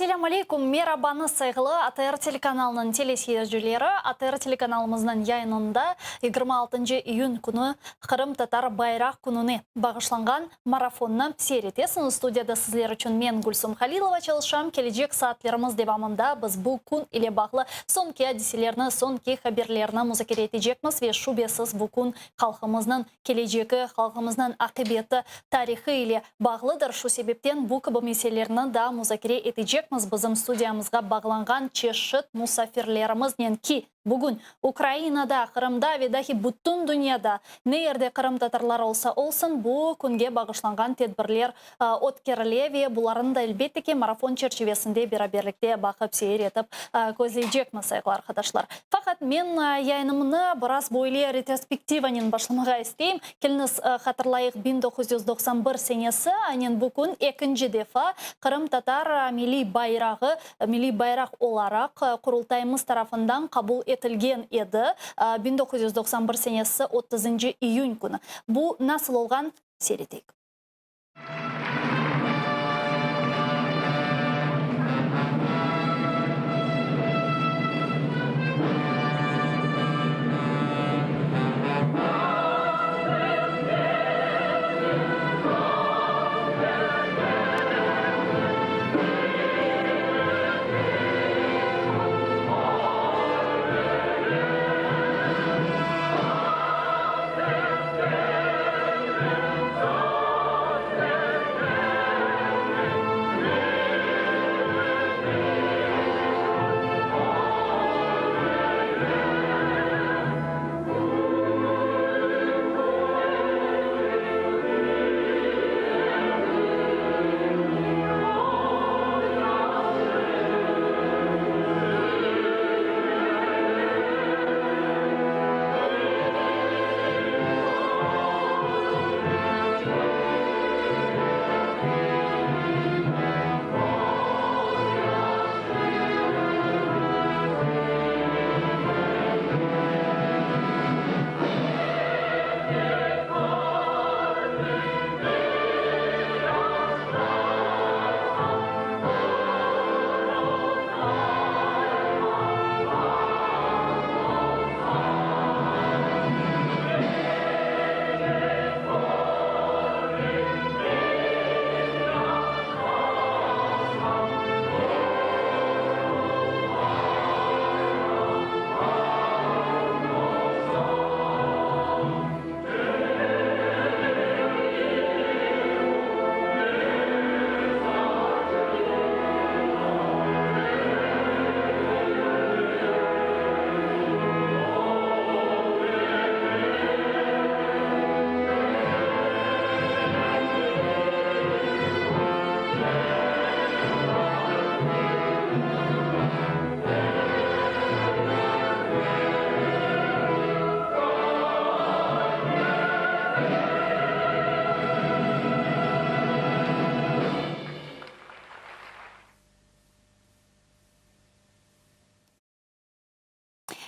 Selâm aleykum, merabañız, sayğılı ATR telekanalınıñ teleseyircileri! ATR telekanalımıznıñ yayınında 26 iyün künü Qırımtatar bayraq kününe bağışlanğan marafonnı seyir etesiñiz. Studiyada sizler içün men, Gülsum Halilova, çalışam. Kelecek saatlerimiz devamında biz bu kün ile bağlı soñki adiselerni, soñki haberlerni muzakere etecekmiz ve şübesiz bu kün halqımıznıñ kelecegi, halqımıznıñ aqibeti, tarihı ile bağlıdır. Şu sebepten bu kibi meselelerni da muzakere etecekmiz bizim studiyamızğa bağlanğan çeşit musafirlerimiznen ki, bugün Ukrainada, Qırımda ve dahi bütün dünyada ne yerde qırımtatarlar olsa olsun, bu künge bağışlanğan tedbirler ötkerile ve bularnı da elbette ki, marafon çerçivesinde beraberlikte baqıp, seyir etip közleycekmiz, sayğılı arqadaşlar. Faqat men yayınımnı biraz böyle retrospektivanen başlamağa isteyim. Keliñiz, hatırlayıq, 1991 senesi, aynen bu kün ekinci defa qırımtatar milliy bayrağı milliy bayraq olaraq Qurultayımız tarafından qabul etilgen edi, 1991 senesi otuzıncı iyün künü. Bu nasıl olğan, seyir eteyik.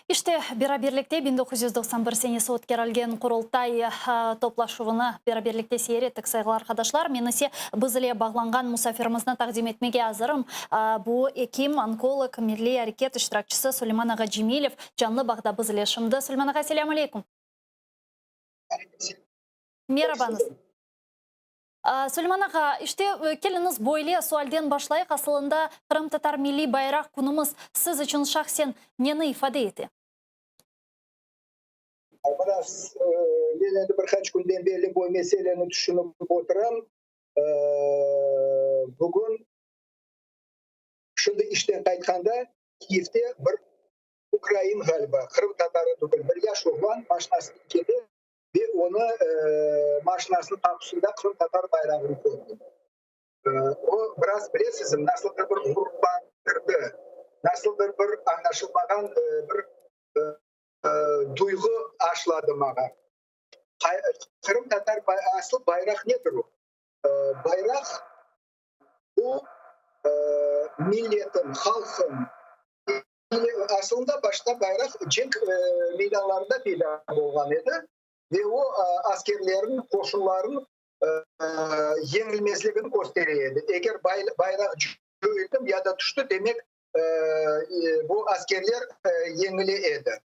İşte, beraberlikte 1991 senesi ötkerilgen Qurultay toplaşuvını beraberlikte seyir ettik, sayğılı arqadaşlar. Men ise biz ile bağlanğan musafirimizni taqdim etmege azırım. Bu ekim, onkolog, milliy areket iştirakçisi Suleyman ağa Cemilev canlı bağda biz ile şimdi. Suleyman ağa, selâm aleykum. Merabañız. Suleyman ağa, işte, keliñiz, böyle sualden başlayıq, asılında, Qırımtatar milliy bayraq künümiz siz içün şahsen neni ifade ete? Biraz, men endi bir qaç künden berli bu meseleni tüşünip oturam. Bugün, şimdi işten qaytqanda, Kiyevde bir ukrain ğaliba, qırımtatarı tügül, bir yaş oğlan maşinasınen kele ve onı maşinasınıñ qapusında qırımtatar bayrağını kördim. O, biraz, bilesizmi, nasıldır bir ğururlandırdı, nasıldır bir añlaşılmağan bir duyğu aşladı maña. Qırımtatar asıl bayraq nedir o? Bayraq bu milletin, halqın, Asılında başta bayraq cenk meydanlarında peyda olğan edi ve o, askerlerniñ, qoşunlarnıñ yeñilmezligini köstere edi. Eger bayraq. Coyuldım ya da tüşti, demek, bu askerler yeñile edi.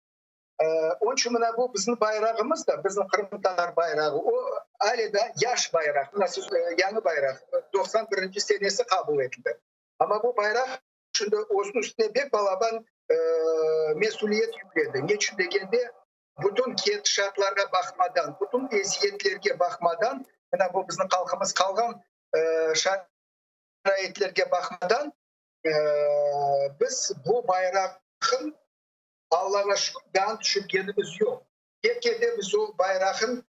Onıñ içün mına bu bizim bayrağımız da, bizim qırımtatar bayrağı, o ale da yaş bayraq, mına siz yañı bayraq, 91-nci senesi qabul etildi. Amma bu bayraq şimdi özüniñ üstüne pek balaban mesüliyet yükledi. Ne içün degende, bütün ketişatlarğa baqmadan, bütün eziyetlerge baqmadan, mına bu bizim halqımız qalğan şaraitlerge baqmadan, biz bu bayraqnı, Allağa şükür, daa tüşürgenimiz yoq. Ket-kete biz o bayraqnı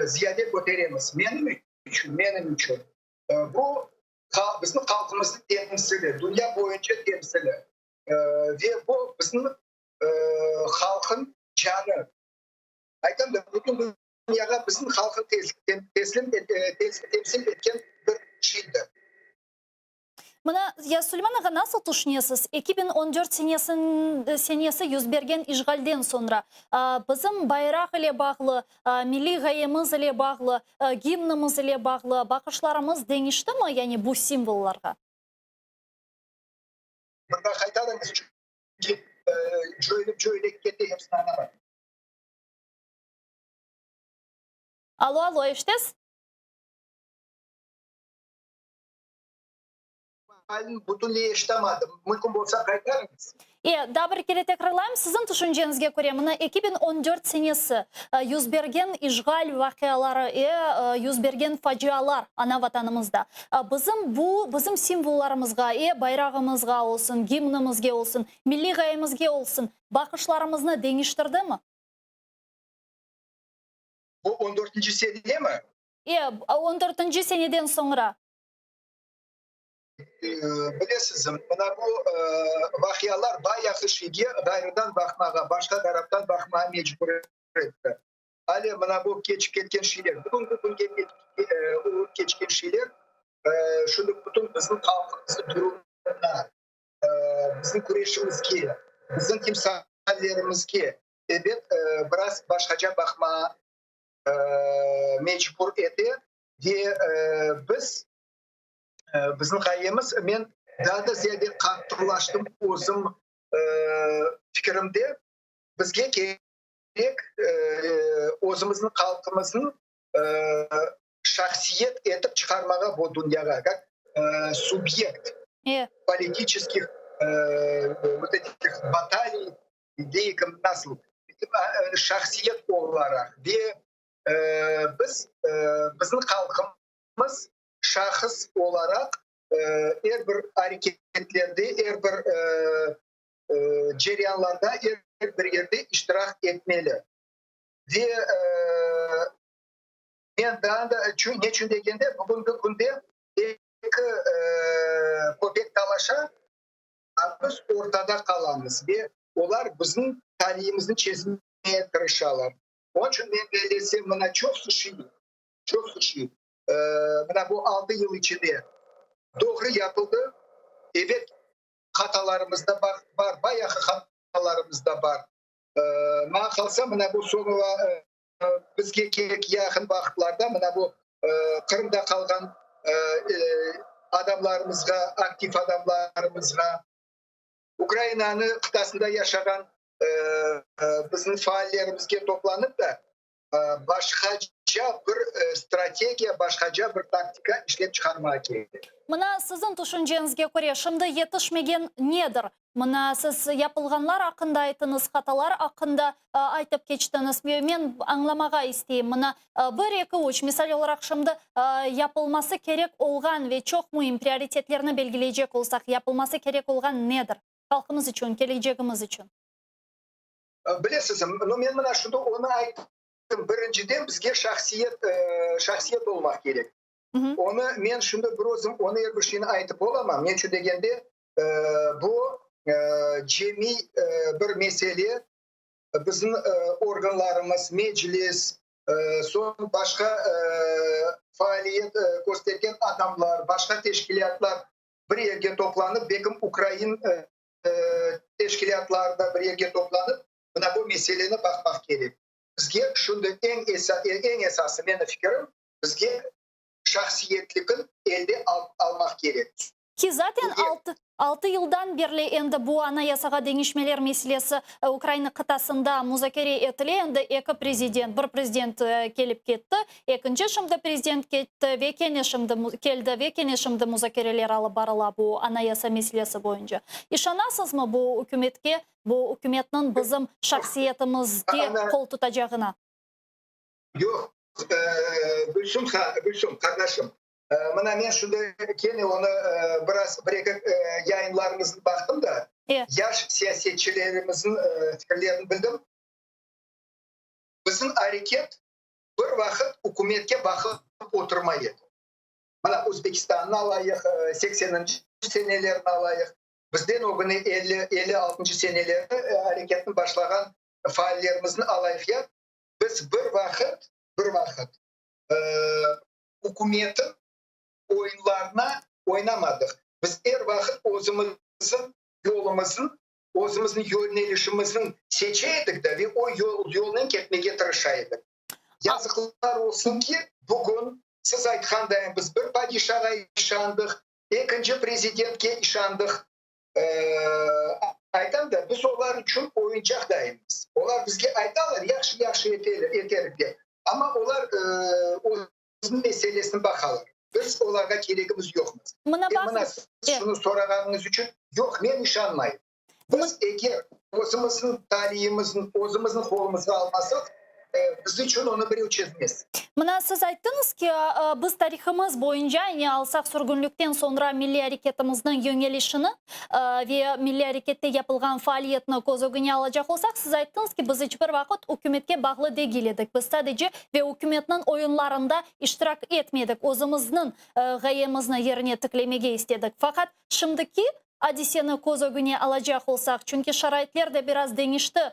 ziyade köteremiz. Menim içün, menim içün bu bizim halqımıznıñ temsili, dünya boyunca temsili. Ve bu bizim halqnıñ canı. Aytam da, bütün dünyağa bizim halqnı teslim temsil etken bir şeydir. Mına, ya Suleyman ağa, nasıl tüşünesiz, 2014 senesi 1bergen işğalden soñra bizim bayraq ile bağlı, milliy ğayemiz ile bağlı, gimnimiz ile bağlı baqışlarımız deñiştimi, yani bu simvollarğa? Bir daa qaytarıñız, çünki cöyülip-cöyülip kete, hepsini añlamadım. Alo, alo, eşitesiz? Bütünley eşitamadım. Mümkün bolsa qaytarıñız. E, daa bir kere tekrarlayım, siziñ tüşünceñizge köre, mına 2014 senesi 1bergen işğal vaqiaları, 1bergen facialar ana vatanımızda, bizim bu, bizim simvollarımızğa, bayrağımızğa olsun, gimnimizge olsun, milliy ğayemizge olsun, baqışlarımıznı deñiştirdimi? Bu 14-nci senemi? E, 14-nci seneden soñra. Bilesiz, mına bu vaqialar bayağı şeyge ğayrıdan baqmağa, başqa taraftan baqmağa mecbur etti. Ale mına bu keçip ketken şeyler, bugünki künge olıp keçken şeyler, şimdi bütün bizim halqımıznıñ durumına, bizim küreşimizge, bizim timsallerimizge, ebet, biraz başqaca baqmağa mecbur ete ve biz, bizim ğayemiz, men daa da ziyade qattılaştım özüm fikirimde, bizge kerek özümizniñ halqımıznıñ şahsiyet etip çıqarmağa bu dünyağa, kak subyekt politiçeskih vot etih bataliy, deyik, nasıl, şahsiyet olaraq ve biz, bizim halqımız şahıs olaraq er bir areketlerde, er bir ceryanlarda, er bir yerde iştirak etmeli. Ve men daa da, neçün degende, bugünki künde eki köpek talaşa, a biz ortada qalamız ve olar bizim taliyimizni çezmege tırışalar. Onıñ içün men bellesem, mına çoqsu şey, çoqsu şey, mına bu 6 yıl içinde doğru yapıldı. Ebet, hatalarımız da bar, bayağı hatalarımız da bar. Maña qalsa, mına bu soñra bizge kerek yaqın vaqıtlarda mına bu Qırımda qalğan adamlarımızğa, aktiv adamlarımızğa, Ukrainanı qıtasında yaşağan bizim faallerimizge toplanıp da başqaca bir strategiya, başqaca bir taktika işlep çıqarmağa kerek. Mına siziñ tüşünceñizge köre, şimdi yetişmegen nedir? Mına siz yapılğanlar aqqında ayttıñız, hatalar aqqında aytıp keçtiñiz. Men añlamağa isteyim, mına bir, eki, üç, misal olaraq, şimdi yapılması kerek olğan ve çoq müim prioritetlerni belgileycek olsaq, yapılması kerek olğan nedir halqımız içün, kelecegimiz içün? Bilesiz, men mına şunı onı ayttım, birinciden bizge şahsiyet, şahsiyet olmaq kerek. Onı men şimdi bir özüm onı er bir şeyni aytıp olamam. Ne içün degende, bu cemiy bir mesele, bizim organlarımız, Meclis, soñ başqa faaliyet köstergen adamlar, başqa teşkilâtlar bir yerge toplanıp, belkim ukrain teşkilâtları da bir yerge toplanıp, mına bu meseleni baqmaq kerek. Bizge şimdi eñ esası, menim fikirim, bizge şahsiyetlikni elde almaq kerek. Ki zaten altı yıldan berli endi bu Anayasağa deñişmeler meselesi Ukraina qıtasında muzakere etile. Endi eki prezident, bir prezident kelip ketti, ekinci şimdi prezident ketti ve kene şimdi keldi ve kene şimdi muzakereler alıp barıla bu Anayasa meselesi boyunca. İşanasızmı bu ükümetke, bu ükümetniñ bizim şahsiyetimizge qol tutacağına? Yoq, Gülsüm, Gülsüm, qardaşım, Mına men şimdi kene onı biraz bir-eki yayınlarıñıznı baqtım da, yaş siyasetçilerimizniñ fikirlerini bildim. Bizim areket bir vaqıt ükümetke baqıp oturmay edi. Mına Özbekistannı alayıq, sekseninci senelerni alayıq, bizden ögüne elli, 56-ncı seneleri areketni başlağan faallerimizni alayıq ya, biz bir vaqıt, bir vaqıt ükümetniñ oyunlarına oynamadıq. Biz er vaqıt özümizniñ yolumıznı, özümizniñ yönelişimizni seçe edik de ve o yolnen ketmege tırışa edik. Yazıqlar olsun ki, bugün, siz aytqandayın, biz bir padişağa işandıq, ekinci prezidentke işandıq. Aytam da, biz olar içün oyuncaqdayımız. Olar bizge aytalar, yahşı, yahşı eterik dep, amma olar özüniñ meselesini baqalar. Biz olarğa keregimiz yoqmız. Mına siz şunı sorağanıñız içün, yoq, men işanmayım. Biz eger özümizniñ taliyimizni özümizniñ qolumızğa almasaq, biz içün onı birev çezmez. Mına siz ayttıñız ki, biz tarihımız boyunca, yani alsaq sürgünlikten soñra milliy areketimizniñ yöñelişini ve milliy arekette yapılğan faaliyetni köz ögüne alacaq olsaq, siz ayttıñız ki, biz iç bir vaqıt ükümetke bağlı degil edik, biz sadece ve ükümetniñ oyunlarında iştirak etmedik, özümizniñ ğayemizni yerine tiklemege istedik. Faqat şimdiki Adiseni köz ögüne alacaq olsaq, çünki şaraitler de biraz deñişti,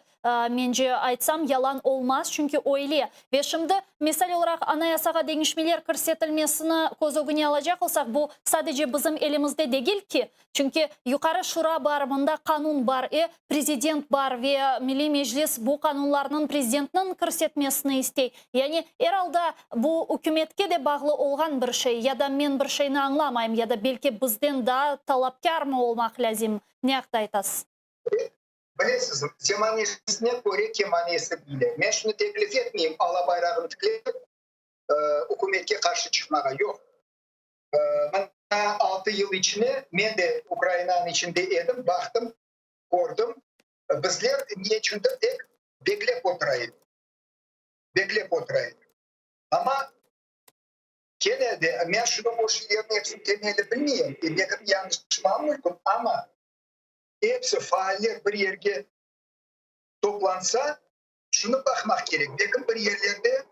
mence, aytsam, yalan olmaz, çünki öyle. Ve şimdi, misal olaraq, Anayasağa deñişmeler kirsetilmesini köz ögüne alacaq olsaq, bu sadece bizim elimizde degil ki, çünki Yuqarı Şura bar, mında qanun bar, e, prezident bar ve Milliy Meclis bu qanunlarnıñ prezidentniñ kirsetmesini istey. Yani, er alda, bu ükümetke de bağlı olğan bir şey, ya da men bir şeyni añlamayım, ya da belki bizden daa talapkârmı olmaq lâzim? Ne aqta aytasız? Bilesiz, zemanesine köre kemanesi deyler. Men şunı teklif etmeyim, ala bayrağını tiklep, ükümetke qarşı çıqmağa. Yoq. Mına altı yıl içine men de Ukrainanıñ içinde edim, baqtım, kördim. Bizler ne içündir tek beklep otura edik. Beklep otura edik. Amma kene de men şunı o şeylerniñ episini temelli bilmeyim, belki yañlışmam mümkün, amma episi faaller bir yerge toplansa, şunı baqmaq kerek, belki bir yerlerde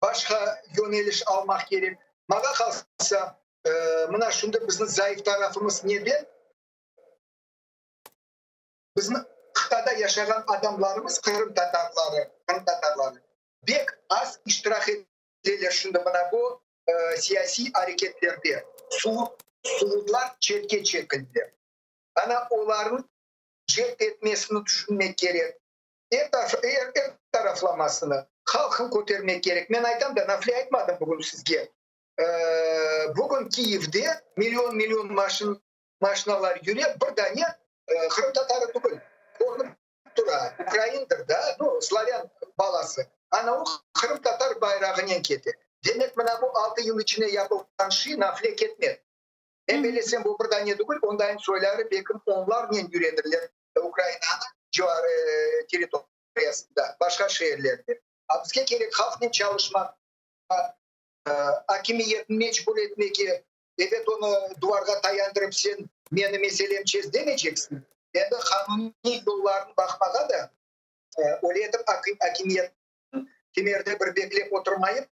başqa yöneliş almaq kerek. Maña qalsa, mına şunda bizim zayıf tarafımız nede? Bizim qıtada yaşağan adamlarımız, qırımtatarları, qırımtatarları bek az iştirak eteler şimdi mına bu siyasiy areketlerde. Suvutlar çetke çekildi. Ana olarnıñ celp etmesini tüşünmek kerek. Er er taraflamasını, halqnı kötermek kerek. Men aytam da, nafile aytmadım bugün sizge. Bugün Kiyevde million-million maşin maşinalar yüre, bir dane qırımtatarı tügül, körünip tura, ukraindir da, nu, slavyan balası, ana o qırımtatar bayrağınen kete. Demek, mına bu altı yıl içinde yapılğan şey nafile ketmedi. Men belesem, bu bir dane tügül, ondayın soyları belkim onlarnen yüredirler Ukrainanıñ civarı territoriyasında, başqa şeerlerde. A bizge kerek halqnen çalışmaq, akimiyetni mecbur etmege, ebet, onı duvarğa tayandırıp, sen meni meselem çez demeyceksiñ, endi qanuniy yollarını baqmağa da, öyle etip akimiyetni kimerde bir beklep oturmayıp,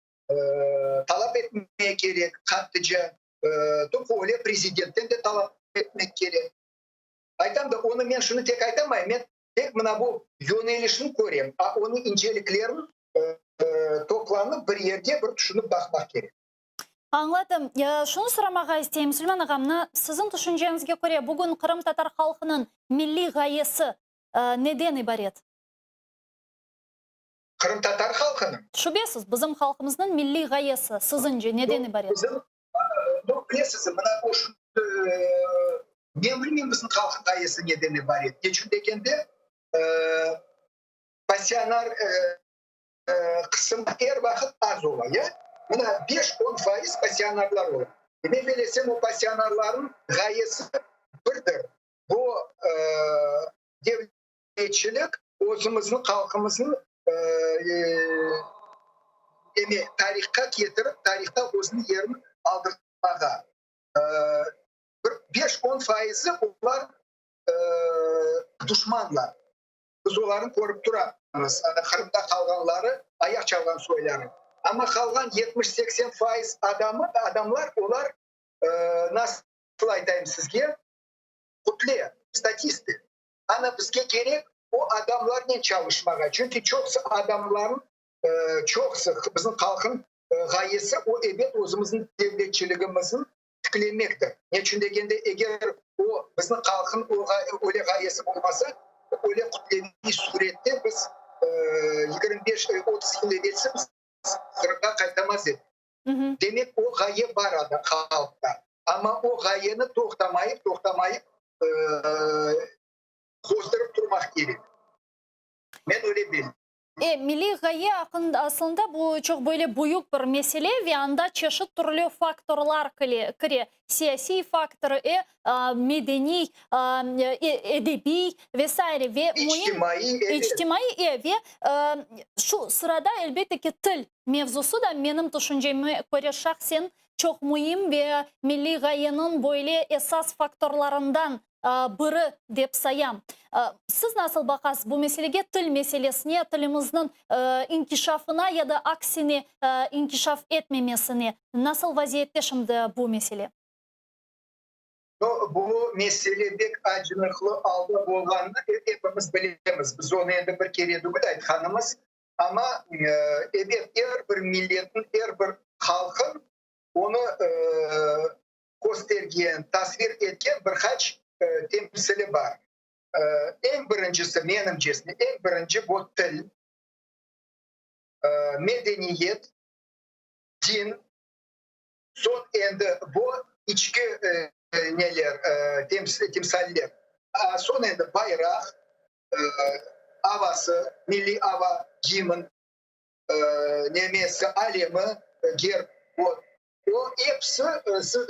talap etmege kerek qattıca, tıpqı öyle prezidentten de talap etmek kerek. Aytam da, onı men şunı tek aytamayım, men tek mına bu yönelişni körem, a onıñ inceliklerini toplanıp bir yerge bir tüşünip baqmaq kerek. Añladım. Şunı soramağa isteyim, Suleyman ağa, mına siziñ tüşünceñizge köre, bugün qırımtatar halqınıñ milliy ğayesi neden ibaret? Qırımtatar halqınıñ? Şübesiz, bizim halqımıznıñ milliy ğayesi, siziñce, neden ibaret? Bizim, bilesiz, mına bu. Men bilmeyim bizim halqnıñ ğayesi neden ibaret. Neçün degende, passionar qısım er vaqıt az ola, ya? Mına beş-on faiz passionarlar ola. Men belesem, o passionarlarnıñ ğayesi birdir, bu devletçilik özümizniñ halqımıznıñ neme, tarihqa ketirip, tarihta özüniñ yerini aldırtmağa. Bir beş-on faizi olar duşmanlar. Biz olarnı körip turamız, Qırımda qalğanları, ayaq çalğan soyları. Amma qalğan 70-80 faiz adamı, adamlar, olar, nasıl aytayım sizge, kütle, statisti. Ana bizge kerek o adamlarnen çalışmağa, çünki çoqusı adamların, çoqusı bizim halqnıñ ğayesi o ebet özümizniñ devletçiligimizni tiklemektir. Neçün degende, eger o bizim halqnıñ o öyle ğayesi olmasa, öyle kütleviy surette biz 25, 30 yıl evelsi biz Qırımğa qaytamaz edik. Demek, o ğaye bar halqta. Amma o ğayeni toqtamayıp, toqtamayıp qozdurıp turmaq kerek. Men öyle bilem. Milliy ğaye aslında bu çoq böyle büyük bir mesele ve anda çeşit türlü faktorlar kire, siyasiy faktor, medeniy, edebiy ve saire ve müim İçtimaiy, evet. İçtimaiy, ve şu sırada, elbette ki, til mevzusı da menim tüşünceme köre şahsen çoq müim ve milliy ğayeniñ böyle esas faktorlarından biri dep sayam. Siz nasıl baqasız bu meselege, til meselesine, tilimizniñ inkişafına ya da aksine inkişaf etmemesine? Nasıl vaziyette şimdi bu mesele? Bu mesele pek acınıqlı alda olğanını epimiz bilemiz. Biz onı endi bir kere degil aytqanımız. Amma, ebet, er bir milletniñ, er bir halqıñ onı köstergen, tasvir etken bir qaç temsili bar. Eñ birincisi, menimcesine, eñ birinci bu til, medeniyet, din, soñ endi bu içki neler, timsaller, soñ endi bayraq, avası, milliy ava, gimn, nemesi, alemi, gerb, o O episi,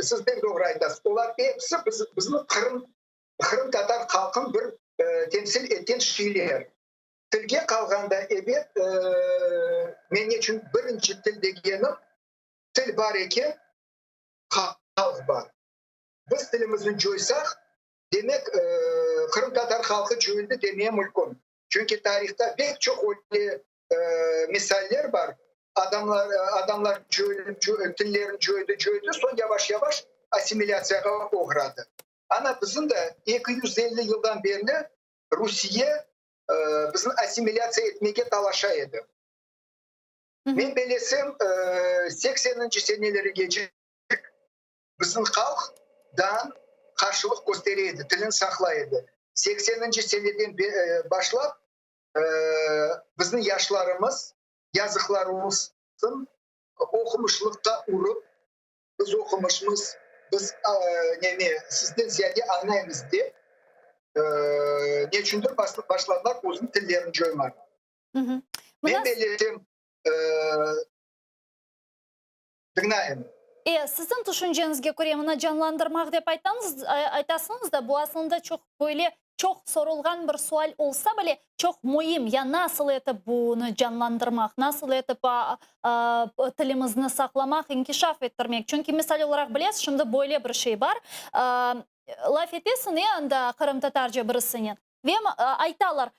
siz pek doğru aytasız, olar episi bizni Qırım, qırımtatar halqın bir temsil etken şeyler. Tilge qalğanda, ebet, men neçün birinci til degenim, til bar eken, halq bar. Biz tilimizni coysaq, demek, qırımtatar halqı coyuldı demeye mülkün. Çünki tarihta pek çoq öyle misaller bar, adamlar adamlar tillerini coydı, coydı, soñ yavaş-yavaş assimilâtsiyağa oğradı. Ana bizim de 250 yıldan berli Rusiye bizni assimilâtsiya etmege talaşa edi. Men belesem, sekseninci senelergece Bizim halq daa qarşılıq köstere edi, tilini saqlay edi. Sekseninci seneden başlap bizim yaşlarımız, yazıqlar olsun, oqumışlıqqa urıp, biz oqumışmız, biz neme, sizden ziyade añlaymız dep, neçündir başladılar özüniñ tillerini coymağa. Men bellesem, Diñlayım. Siziñ tüşünceñizge köre, mına canlandırmaq dep aytañız, aytasıñız da, bu aslında çoq böyle çoq sorulğan bir sual olsa bile, çoq müim, ya nasıl etip bunı canlandırmaq, nasıl etip tilimizni saqlamaq, inkişaf ettirmek? Çünki misal olaraq bilesiz, şimdi böyle bir şey bar, laf etesiñ, anda qırımtatarca birisinen, Ve aytalar,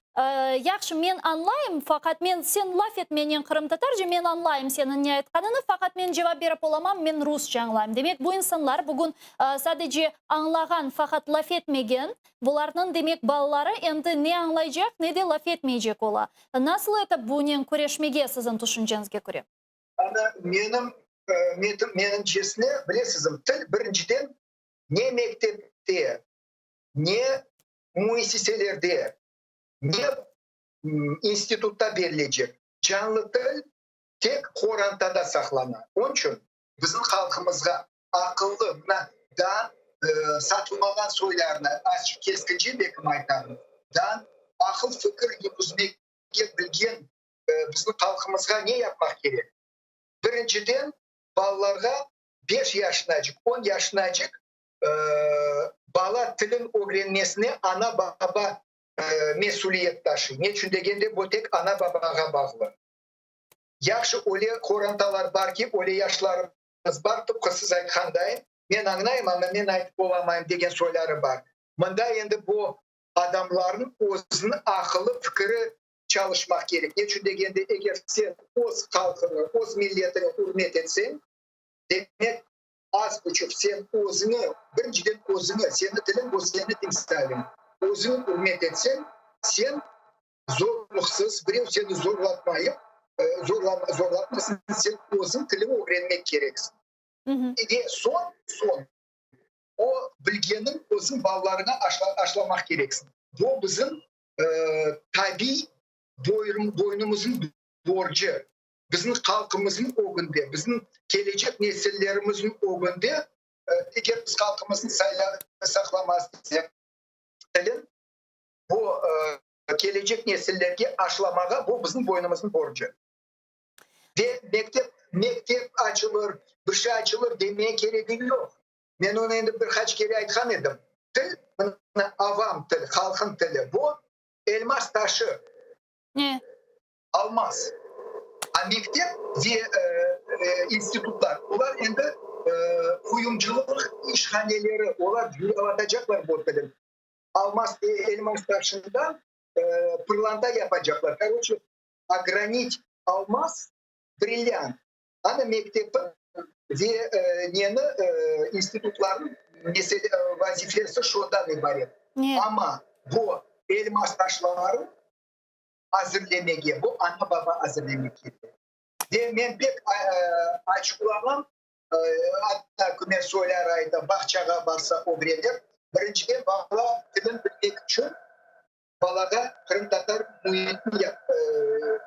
Yahşı, men añlayım, faqat men, sen laf et menen qırımtatarca, men añlayım seniñ ne aytqanıñnı, faqat men cevap berip olamam, men rusça añlayım. Demek, bu insanlar bugün sadece añlağan, faqat laf etmegen, bularnıñ, demek, balaları endi ne añlaycaq, ne de laf etmeycek ola. Nasıl etip bunen küreşmege, siziñ tüşünceñizge köre? Ana, menim, menimcesine, bilesizmi, til birinciden ne mektepte, ne müessiselerde, ne institutta berilecek. Canlı til tek qorantada saqlana. Onıñ içün bizim halqımızğa aqıllı, mına, daa. Satılmağan soylarını, azçıq keskince belkim aytarım, dan aqıl-fikir yürgüzmege bilgen bizim halqımızğa ne yapmaq kerek? Birinciden, balalarğa beş yaşınacıq, on yaşınacıq bala tilin ögrenmesine ana-baba mesüliyet taşıy. Ne içün degende, bu tek ana-babağa bağlı. Yahşı, öyle qorantalar bar ki, öyle yaşlarımız bar, tıpqı siz aytqandayın, men añlayım, amma men aytıp olamayım degen soyları bar. Mında endi bu adamlarnıñ özüniñ aqılı, fikiri çalışmaq kerek. Ne içün degende, eger sen öz halqıñı, öz milletini ürmet etseñ, demek, az buçuq sen özüñi, birinciden özüñi, seniñ tiliñ bu seniñ timsaliñ, özüñi ürmet etseñ, sen zorluqsız, birev seni zorlatmayıp, zorlatmasın, sen özüñ tilini ögrenmek kereksiñ. Ve soñ, soñ o bilgeniñ özüñ balalarıña aşlamaq kereksiñ. Bu bizim tabiy boynumıznıñ borcu, bizim halqımıznıñ ögünde, bizim kelecek nesillerimizniñ ögünde, eger biz halqımıznı saqlamaz isek, tilin bu kelecek nesillerge aşlamağa, bu bizim boynumıznıñ borcu. Ve mektep, mektep açılır, bir şey açılır demeye keregi yoq. Men onı endi bir qaç kere aytqan edim. Til, mına avam til, halqıñ tili, bu elmaz taşı. Ne? Almaz. A mektep ve institutlar, olar endi quyumcılıq işhaneleri, olar cüyalatacaqlar bu tilin. Almaz, elmaz taşından pırlanta yapacaqlar. Koroçe, ogranit almaz, brilliant. Ana mektepniñ ve neni, institutlarnıñ mesele, vazifesi şundan ibaret. Amma bu elmaz taşları azirlemege, bu ana-baba azirlemek kerek. Ve men pek açuvlanam, atta kümer soyları ayta, bağçağa barsa ögrenir. Birinciden, bala tilin bilmek içün balağa qırımtatar müitini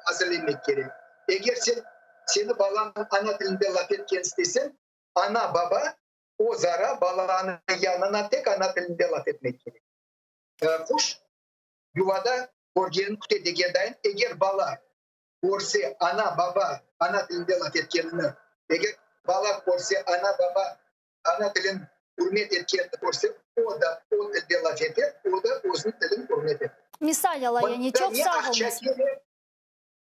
azirlemek kerek. Eger sen, seni balañ ana tilinde laf etken isteseñ, ana-baba özara balanıñ yanına tek ana tilinde laf etmek kerek. Quş yuvada körgenini küte degen dayın, eger bala körse ana-baba ana tilinde laf etkenini, eger bala körse ana-baba ana tilin ürmet etkenini körse, o da o tilde laf eter, o da özüniñ tilin ürmet eter. Misal ala, yani çoq Ne sağ aqça oluñız. kerek,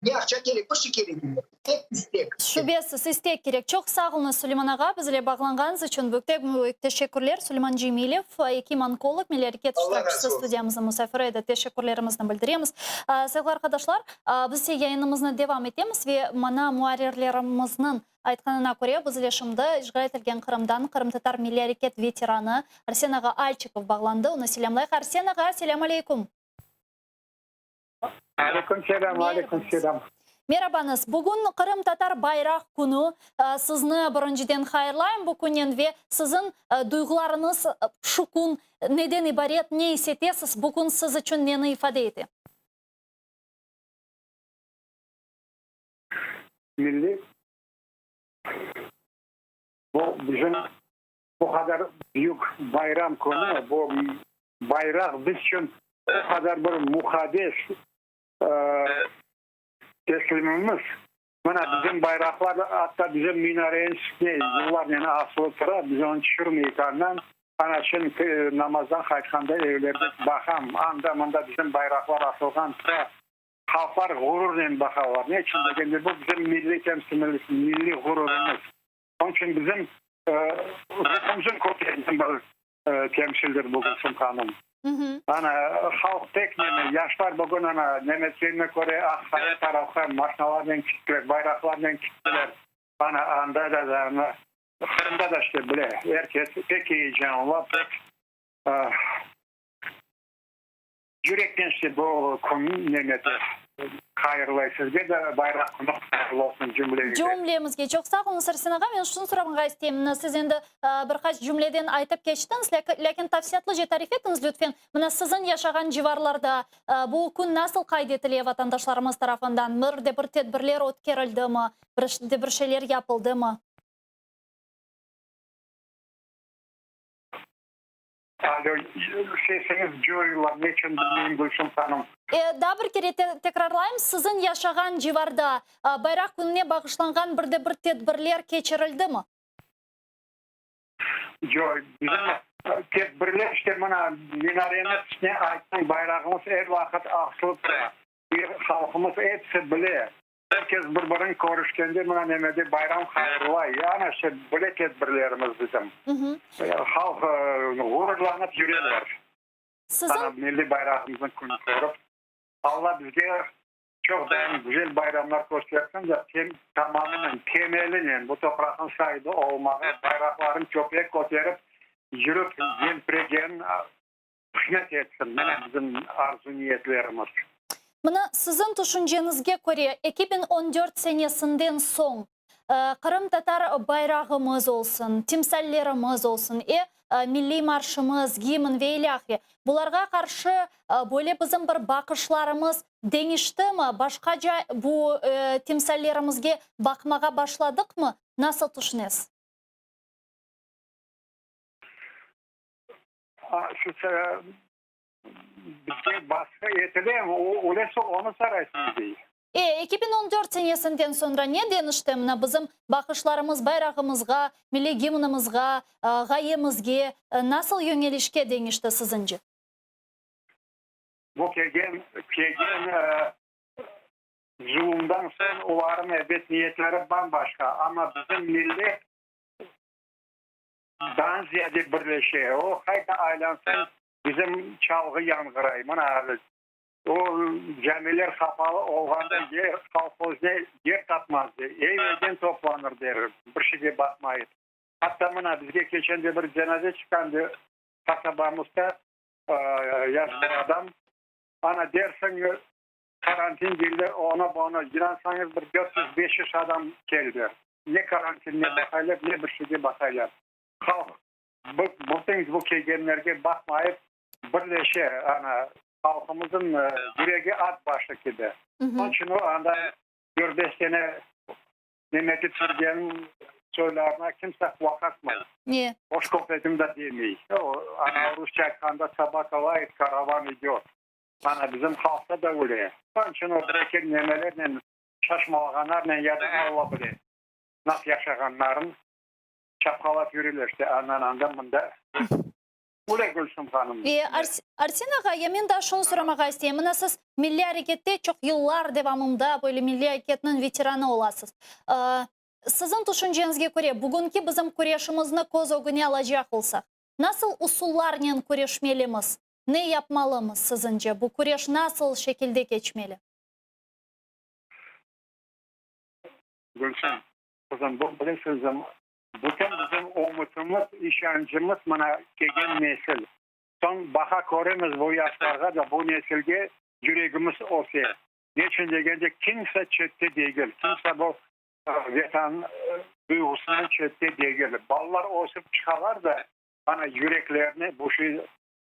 ne aqça kerek, bir şey keregi yoq, tek istek. Şübesiz, istek kerek. Çoq sağ oluñız, Suleyman ağa, biz ile bağlanğanıñız içün büyükten büyük teşekkürler. Suleyman Cemilev, ekim-onkolog, Milliy areket Allah razı iştirakçisi olsun. studiyamıznıñ musafiri edi. Teşekkürlerimizni bildiremiz. Sayğılı arqadaşlar, biz ise yayınımıznı devam etemiz ve mana muarrirlerimizniñ Aytqanına köre, biz ile şimdi işğal etilgen Qırımdan qırımtatar milliy areket veteranı Arsen ağa Alçikov bağlandı. Onı selâmlayıq. Arsen ağa, selâm aleyküm. Aleyküm selâm, aleyküm selâm. Merabañız. Bugün Qırımtatar bayraq künü. Sizni birinciden hayırlayım bu künnen ve siziñ duyğularıñız şu kün neden ibaret, ne is etesiz, bu kün siz içün neni ifade ete? Milliy bu bizim bu qadar büyük bayram künü, bu bayraq biz içün o qadar bir muqaddes teslimimiz. Mına bizim bayraqlar atta bizim minareniñ üstüne yıllarnen asılı tura, biz onı tüşürmeyik andan. Ana şimdi namazdan qaytqanda evlerde baqam, anda-mında bizim bayraqlar asılğan tura. Halqlar ğururnen baqalar. Ne içün degende, bu bizim milliy temsilimiz, milliy ğururımız. Onıñ içün bizim ruhumıznıñ kötergen bir temsildir bu, Gülsüm hanım. Ana, halq pek neme, yaşlar bugün ana, nemetlerine köre Aqsarı tarafqa maşnalarnen kettiler, bayraqlarnen kettiler. Ana, anda da, ana, Qırımda da işte bile, er kes pek eyecanlı, pek Yürekten size bu kün nemeti hayırlay. Sizge de bayraq künü hayırlı olsun cümlege. Cümlemizge çoq sağ oluñız, Arsen ağa. Men şunı soramağa isteyim, mına siz endi bir qaç cümleden aytıp keçtiñiz, lâkin tafsilâtlıca tarif etiñiz lütfen, mına siziñ yaşağan civarlarda bu kün nasıl qayd etile vatandaşlarımız tarafından, bir de bir tedbirler ötkerildimi, bir de bir şeyler yapıldımı? Alo, sesiñiz coyula, neçün bilmeyim, Gülsüm hanım. Daa bir kere tekrarlayım, siziñ yaşağan civarda Bayraq kününe bağışlanğan bir de bir tedbirler keçirildimi? Yoq, bizim tedbirler işte mına minareniñ üstüne ayttıñ, bayrağımız er vaqıt asılı tura. Halqımız episi bile. Er kes bir-birini körüşkende mına nemede bayram hayırlay. Ana işte böyle tedbirlerimiz bizim. Halq ğururlanıp yüreler. Ana milliy bayrağımıznıñ künü körip. Alla bizge çoq daim güzel bayramlar köstersin de tamamınen, temelinen bu topraqnıñ saibi olmağa, bayraqlarını köpek köterip yürip yelpiregen qısmet etsin. Mına bizim arzu-niyetlerimiz. Mına siziñ tüşünceñizge köre, 2014 senesinden soñ qırımtatar bayrağımız olsun, timsallerimiz olsun, e, milliy marşımız, gimn ve ilâhre, bularğa qarşı böyle bizim bir baqışlarımız deñiştimi, başqaca bu timsallerimizge baqmağa başladıqmı, nasıl tüşünesiz? Bizge basqı etile, öyleyse onı soraysıñız, dey. E, 2014 senesinden soñra ne deñişti? Mına bizim baqışlarımız bayrağımızğa, milliy gimnimizğa, ğayemizge nasıl yöñelişke deñişti siziñce? Bu kelgen, kelgen zulumdan soñ olarnıñ ebet niyetleri bam-başqa, amma bizim millet Daa ziyade birleşe. O, qayda aylansañ, bizim çalğı yañğıray. Mına, o camiler qapalı olğanda yer, kolhozne yer tapmazdı. Ev-evden toplanır der, bir şeyge baqmayıp. Atta mına, bizge keçende bir cenaze çıqqandı qasabamızda, yaş bir adam. Ana, dersiñ, karantin deyler, onı-bunı. İnansañız, bir 400-500 adam keldi. Ne karantinine baqaylar, ne bir şeyge baqaylar. Halq bütün bu kelgenlerge baqmayıp, birleşe. Ana, halqımıznıñ yüregi at başı kibi. Onıñ içün o anda dört-beş sene Memeti Türgenniñ soylarına kimse qulaq asmay. Ne? Hoş köpekim da demey. O, ana, rusça aytqanda, sobaka layet, karavan idöt. Ana, bizim halqta da öyle. Onıñ içün o bir-eki nemelernen Şaşmalağanlarnen ya da Alla bile, nasıl yaşağanların çapqalap yürüler işte andan anda mında. Öyle Gülsüm hanım. E, Arsen ağa, ya men daa şunı soramağa isteyim. Mına siz milliy arekette çoq yıllar devamında böyle milliy areketniñ veteranı olasız. Siziñ tüşünceñizge köre, bugünki bizim küreşimizni köz ögüne alacaq olsaq, nasıl usullarnen küreşmelimiz, ne yapmalımız siziñce, bu küreş nasıl şekilde keçmeli? Gülsüm, qızım, bu bilesiñizmi, bütün bizim ümütimiz, işançımız mına kelgen nesil. Soñ baqa köremiz bu yaşlarğa da, bu nesilge yüregimiz öse. Neçün degende, kimse çette degil, kimse bu Vetan duyğusından çette degil. Balalar ösip çıqalar da, ana yüreklerine bu şey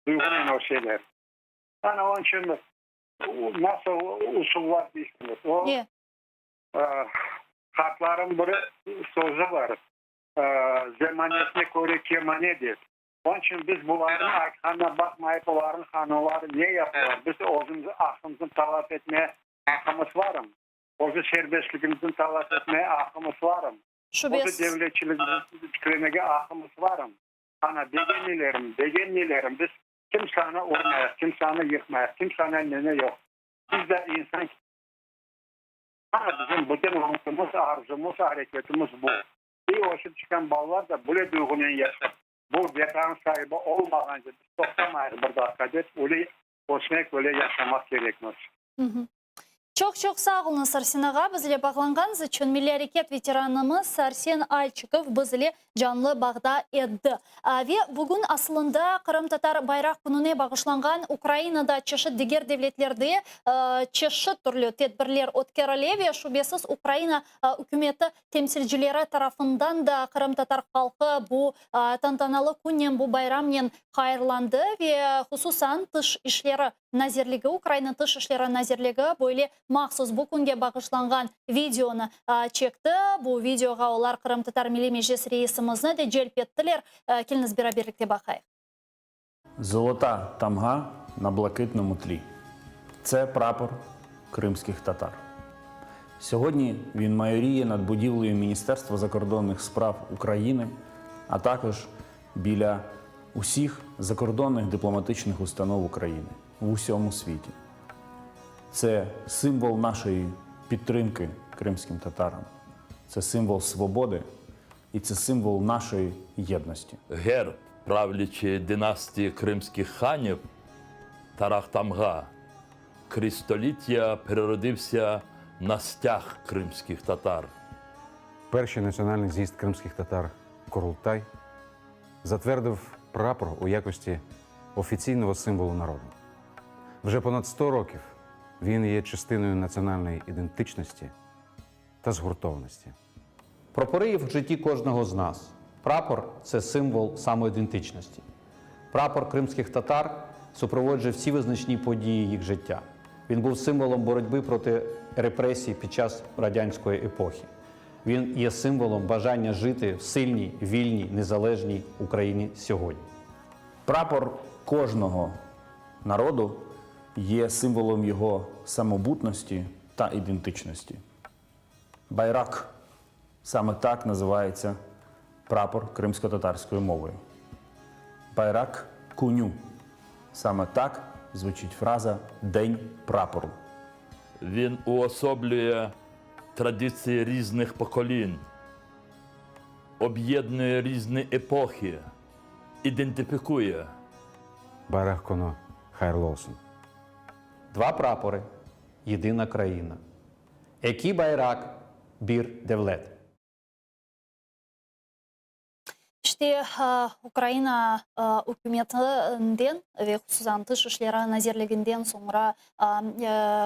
duyğunen öseler. Ana onıñ içün Nasıl usullar deysiñiz? O, qartlarnıñ bir sözü bar, zemanesine köre kemane dep. Onıñ içün biz bularnıñ aytqanına baqmayıp, olarnıñ qanunları ne yapalar, biz özümiz aqqımıznı talap etme aqqımız varmı? Özü serbestligimizni talap etme aqqımız varmı? Özü devletçiligimizni tiklemege aqqımız varmı? Ana, begenmeylerim, begenmeylerim, biz Kimseni urmayıq, kimseni yıqmayıq, kimsenen nene yoq. Biz de insan Ana bizim bütün ümütimiz, arzumız, areketimiz bu. İ ösip çıqqan balalar da böyle duyğunen yaşap, bu Vetan saibi olmağance biz toqtamayıq bir daqqa dep, öyle ösmek, öyle yaşamaq kerekmiz. Çoq-çoq sağ oluñız, Arsen ağa, biz ile bağlanğanıñız içün. Milliy areket veteranımız Arsen Alçikov biz ile canlı bağda edi. Ve bugün asılında Qırımtatar bayraq kününe bağışlanğan Ukrainada, çeşit diger devletlerde çeşit türlü tedbirler ötkerile ve şübesiz Ukraina ükümeti temsilcileri tarafından da qırımtatar halqı bu tantanalı künnen, bu bayramnen hayırlandı ve hususan Tış işleri Nazirligi, Ukraina Tış işleri nazirligi böyle mahsus bu künge bağışlanğan videonı çekti. Bu videoğa olar Qırımtatar Milliy Meclis reisimizni de celp ettiler. Keliñiz beraberlikte baqayıq. Золота тамга на блакитному тлі. Це прапор кримських татар. Сьогодні він майоріє над будівлею Міністерства закордонних справ України, а також біля усіх закордонних дипломатичних установ України в усьому світі. Це символ нашої підтримки кримським татарам, це символ свободи і це символ нашої єдності. Герб правлячої династії кримських ханів Тарахтамга крізь століття переродився на стяг кримських татар. Перший національний з'їзд кримських татар Курултай затвердив прапор у якості офіційного символу народу. Вже понад 100 років він є частиною національної ідентичності та згуртованості. Прапори є в житті кожного з нас. Прапор це символ самоідентичності. Прапор кримських татар супроводжує всі визначні події їх життя. Він був символом боротьби проти репресій під час радянської епохи. Він є символом бажання жити в сильній, вільній, незалежній Україні сьогодні. Прапор кожного народу є символом його самобутності та ідентичності. Байрак саме так називається прапор кримсько-татарською мовою. Байрак куню. Саме так звучить фраза День прапору. Він уособлює традиції різних поколінь, об'єднує різні епохи, ідентифікує. Байрак Коно Хайр Лоусон. Два прапори єдина країна. Екі байрак бір девлет. İşte, Ukraina ükümetinden ve hususan Tış işleri nazirliginden, soñra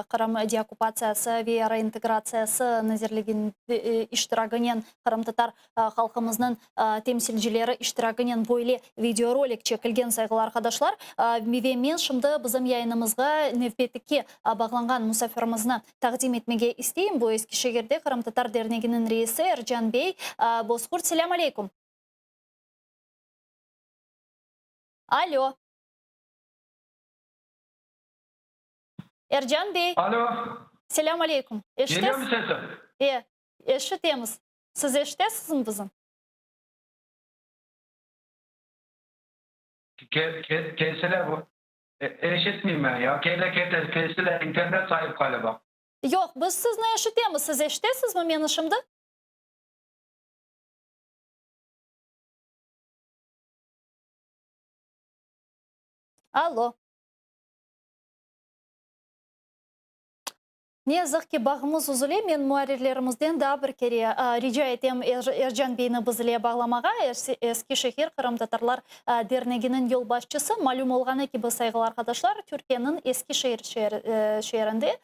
Qırım deokkupatsiyası ve reintegratsiyası nazirliginde iştiragınen qırımtatar halqımıznıñ temsilcileri iştiragınen böyle videorolik çekilgen, sayğılı arqadaşlar. Ve men şimdi bizim yayınımızğa nevbetteki bağlanğan musafirimizni taqdim etmege isteyim. Bu Eskişehirde Qırımtatar derneginiñ reisi Ercan bey Bozqurt. Selâm aleyküm. Alo. Ercan bey. Alo. Selâm aleyküm. Geliyor mu sesim? E, eşitemiz. Siz eşitesizmi bizni? Ke, ke, kesile bu. E, eşitmeyeyim ben ya. Kele kete kesile internet zayıf galiba. Yoq, biz sizni eşitemiz. Siz eşitesizmi meni şimdi? Allo. Ne yazıq ki, bağımız üzüle. Men muarrirlerimizden daa bir kere rica etem Ercan beyni biz ile bağlamağa, Eskişehir qırımtatarlar derneginiñ yolbaşçısı. Malüm olğanı kibi, sayğılı arqadaşlar, Türkiyeniñ Eskişehir şeerinde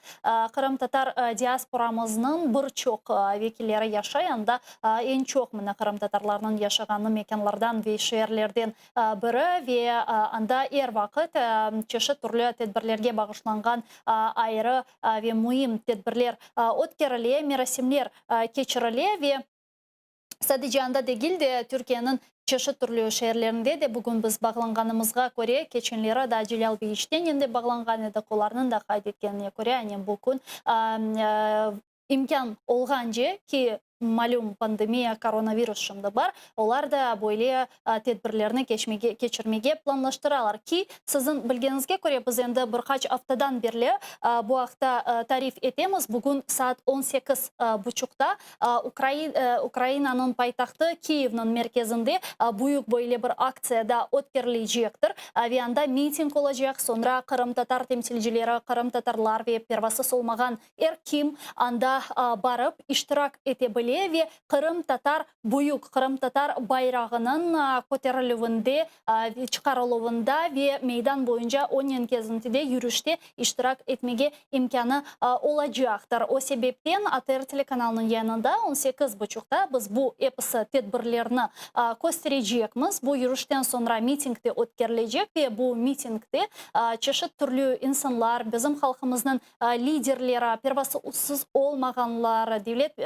qırımtatar diasporamıznıñ bir çoq vekilleri yaşay. Anda eñ çoq mına qırımtatarlarnıñ yaşağanı mekânlardan ve şeerlerden biri ve anda er vaqıt çeşit türlü tedbirlerge bağışlanğan ayrı ve müim tedbirler ötkerile, merasimler keçirile ve sadece anda degil de, Türkiyeniñ çeşit türlü şeerlerinde de bugün biz bağlanğanımızğa köre, keçenleri daa Celâl Beyiçten de bağlanğan edik, olarnıñ da qayd etkenine köre, aynen bu kün İmkân olğance ki, malüm, pandemiya, koronavirus şimdi bar, olar da böyle tedbirlerni keçmege, keçirmege planlaştıralar. Ki, siziñ bilgeniñizge köre, biz endi bir qaç aftadan berli bu aqta tarif etemiz, bugün saat on sekiz buçuqta Ukrainanıñ paytahtı Kiyevniñ merkezinde büyük böyle bir aktsiya da ötkerilecektir ve anda miting olacaq, soñra qırımtatar temsilcileri, qırımtatarlar ve pervasız olmağan Er kim anda barıp iştirak ete bile ve qırımtatar büyük qırımtatar bayrağınıñ köterilüvinde, çıqarıluvında ve meydan boyunca onen kezintide, yürüşte iştirak etmege imkânı olacaqtır. O sebepten ATR telekanalınıñ yayınında on sekiz buçuqta biz bu episi tedbirlerni kösterecekmiz. Bu yürüşten soñra miting de ötkerilecek ve bu mitingde çeşit türlü insanlar, bizim halqımıznıñ liderleri, pervasız olmağanlar, devlet.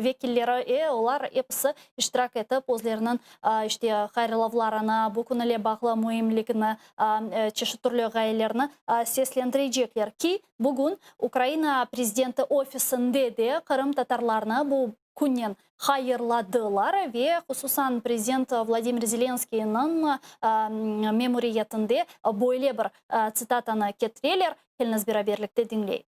vekilleri, e, olar episi iştirak etip, özleriniñ, işte, hayırlavlarını, bu kün ile bağlı müimligini, çeşit türlü ğayelerni seslendirecekler ki, bugün Ukraina Prezidenti ofisinde de qırımtatarlarnı bu künnen hayırladılar ve hususan prezident Vladimir Zelenskıynıñ memuriyetinde böyle bir tsitatanı ketireler, keliñiz beraberlikte diñleyik.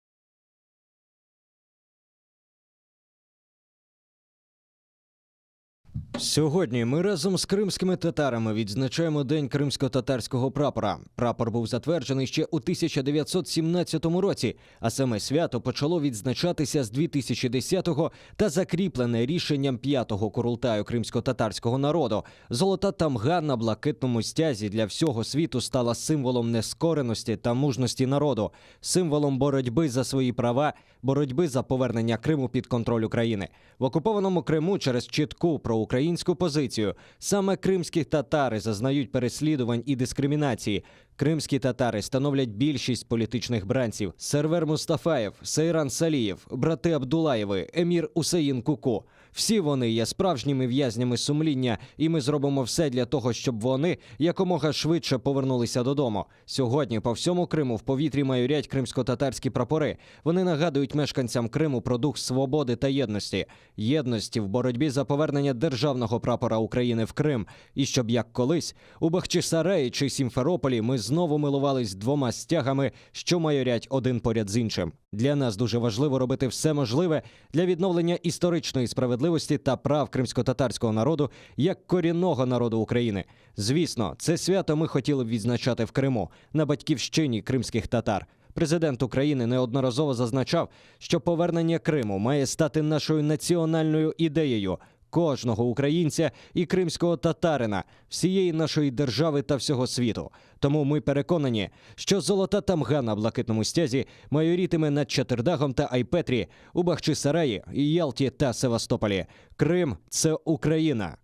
Сьогодні ми разом з кримськими татарами відзначаємо День кримськотатарського прапора. Прапор був затверджений ще у 1917 році, а саме свято почало відзначатися з 2010-го та закріплене рішенням п'ятого курултаю кримськотатарського народу. Золота тамга на блакитному стязі для всього світу стала символом нескореності та мужності народу, символом боротьби за свої права, боротьби за повернення Криму під контроль України. В окупованому Криму через чітку проукраїнську позицію саме кримські татари зазнають переслідувань і дискримінації. Кримські татари становлять більшість політичних бранців: Сервер Мустафаєв, Сейран Салієв, брати Абдулаєви, Емір Усеїн Куку. Всі вони є справжніми в'язнями сумління, і ми зробимо все для того, щоб вони якомога швидше повернулися додому. Сьогодні по всьому Криму в повітрі майорять кримськотатарські прапори. Вони нагадують мешканцям Криму про дух свободи та єдності, єдності в боротьбі за повернення державного прапора України в Крим. І щоб як колись у Бахчисараї чи Сімферополі ми знову милувались двома стягами, що майорять один поряд з іншим. Для нас дуже важливо робити все можливе для відновлення історичної справедливості та прав кримськотатарського народу як корінного народу України. Звісно, це свято ми хотіли б відзначати в Криму на батьківщині кримських татар. Президент України неодноразово зазначав, що повернення Криму має стати нашою національною ідеєю кожного українця і кримського татарина, всієї нашої держави та всього світу. Тому ми переконані, що золота тамга на блакитному стязі майорітиме над Чатирдагом та Айпетрі, у Бахчисараї, Ялті та Севастополі. Крим це Україна.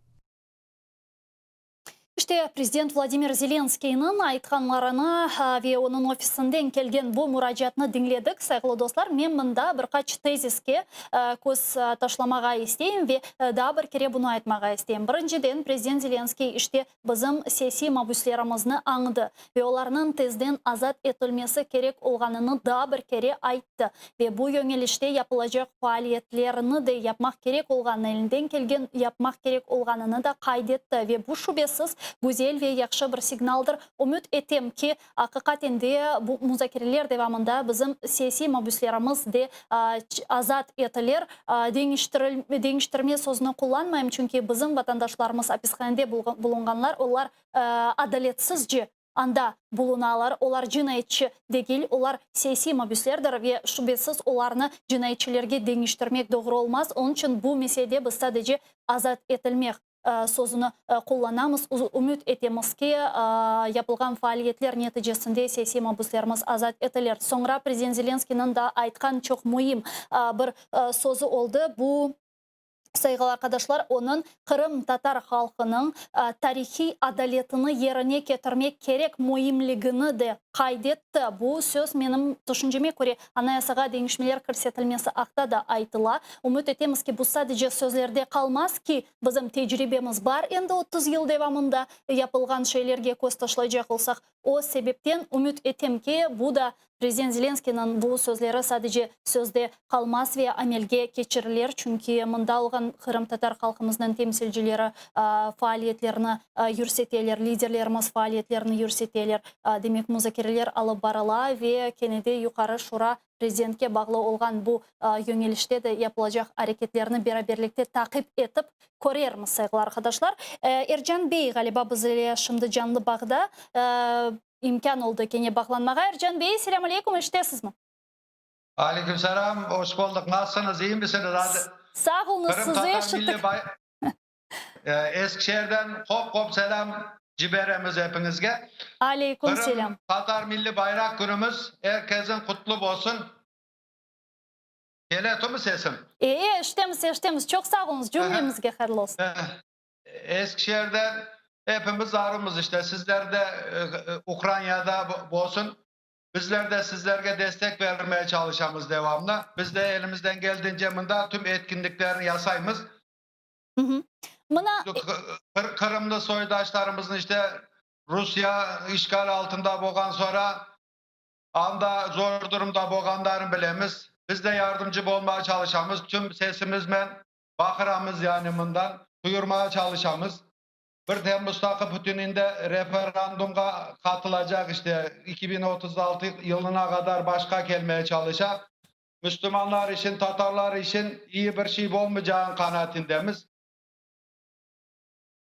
İşte, prezident Vladimir Zelenskıynıñ aytqanlarını ve onıñ ofisinden kelgen bu muracaatnı diñledik, sayğılı dostlar. Men mında bir qaç teziske köz taşlamağa isteyim ve daa bir kere bunı aytmağa isteyim. Birinciden, prezident Zelenskıy, işte, bizim siyasiy mabüslerimizni añdı ve olarnıñ tezden azat etilmesi kerek olğanını daa bir kere ayttı ve bu yöñelişte yapılacaq faaliyetlerni de yapmaq kerek olğanını, elinden kelgen yapmaq kerek olğanını da qayd etti ve bu, şübesiz, güzel ve yahşı bir signaldır. Ümüt etem ki, aqiqaten de bu muzakereler devamında bizim siyasiy mabüslerimiz de azat etilir. Deñiştirme sözüni qullanmayım, çünki bizim vatandaşlarımız apishanede bulunğanlar, olar adaletsizce Anda bulunalar, olar cinayetçi degil, olar siyasiy mabüslerdir ve, şübesiz, olarnı cinayetçilerge deñiştirmek doğru olmaz. Onıñ içün bu meselede biz sadece azat etilmek sözüni qullanamız. Ümüt etemiz ki, yapılğan faaliyetler neticesinde siyasiy mabüslerimiz azat etilir. Soñra prezident Zelenskıynıñ da aytqan çoq müim bir sözü oldı, bu, Sayğılı arqadaşlar, onıñ qırımtatar halqınıñ tarihiy adaletini yerine ketirmek kerek müimligini de qayd etti. Bu söz, menim tüşünceme köre, Anayasağa deñişmeler kirsetilmesi aqta da aytıla. Ümüt etemiz ki, bu sadece sözlerde qalmaz ki, bizim tecribemiz bar endi 30 yıl devamında yapılğan şeylerge köz taşlaycaq olsaq. O sebepten ümüt etem ki, bu da Prezident Zelenskıynıñ bu sözleri sadece sözde qalmaz ve amelge keçirilir, çünki mında olğan qırımtatar halqımıznıñ temsilcileri faaliyetlerini yürseteler, liderlerimiz faaliyetlerini yürseteler, demek, muzakereler alıp barıla ve kene de Yuqarı Şura prezidentke bağlı olğan bu yöñelişte de yapılacaq areketlerni beraberlikte taqip etip körermiz, sayğılı arqadaşlar. Ercan bey, ğaliba, biz ile şimdi canlı bağda. İmkân oldı kene bağlanmağa. Ercan bey, selâm aleyküm, eşitesizmi? Aleyküm selâm, hoş buldıq, nasılsıñız, iyi misiniz? Hadi. Sağ oluñız, Qırım sizi Tatar eşittik. Milli Bay Eskişehirden kop-kop selâm ciberemiz epiñizge. Aleyküm Qırım selâm. Tatar Milli Bayraq Künümiz erkesin qutlu bolsun. Kele tumi sesim? E, eşitemiz, eşitemiz. Çoq sağ oluñız, cümlemizge hayırlı olsun. Eskişehirden hepimiz arımız işte. Sizler de Ukraynada bolsun. Bizler de sizlerge destek vermeye çalışamız devamlı. Biz de elimizden geldiğince mında tüm etkinliklerini yasaymız. Mına Qırımlı soydaşlarımıznı işte Rusya işgal altında bolğan sonra anda zor durumda bolğanların bilemiz. Biz de yardımcı bolmağa çalışamız. Tüm sesimizmen baqıramız yani mından duyurmağa çalışamız. 1 Temmuztaki Putinin de referandumğa qatılacaq işte 2036 yılına qadar başqa kelmeye çalışa. Müslümanlar içün, tatarlar içün iyi bir şey bolmaycağın qanaatindemiz.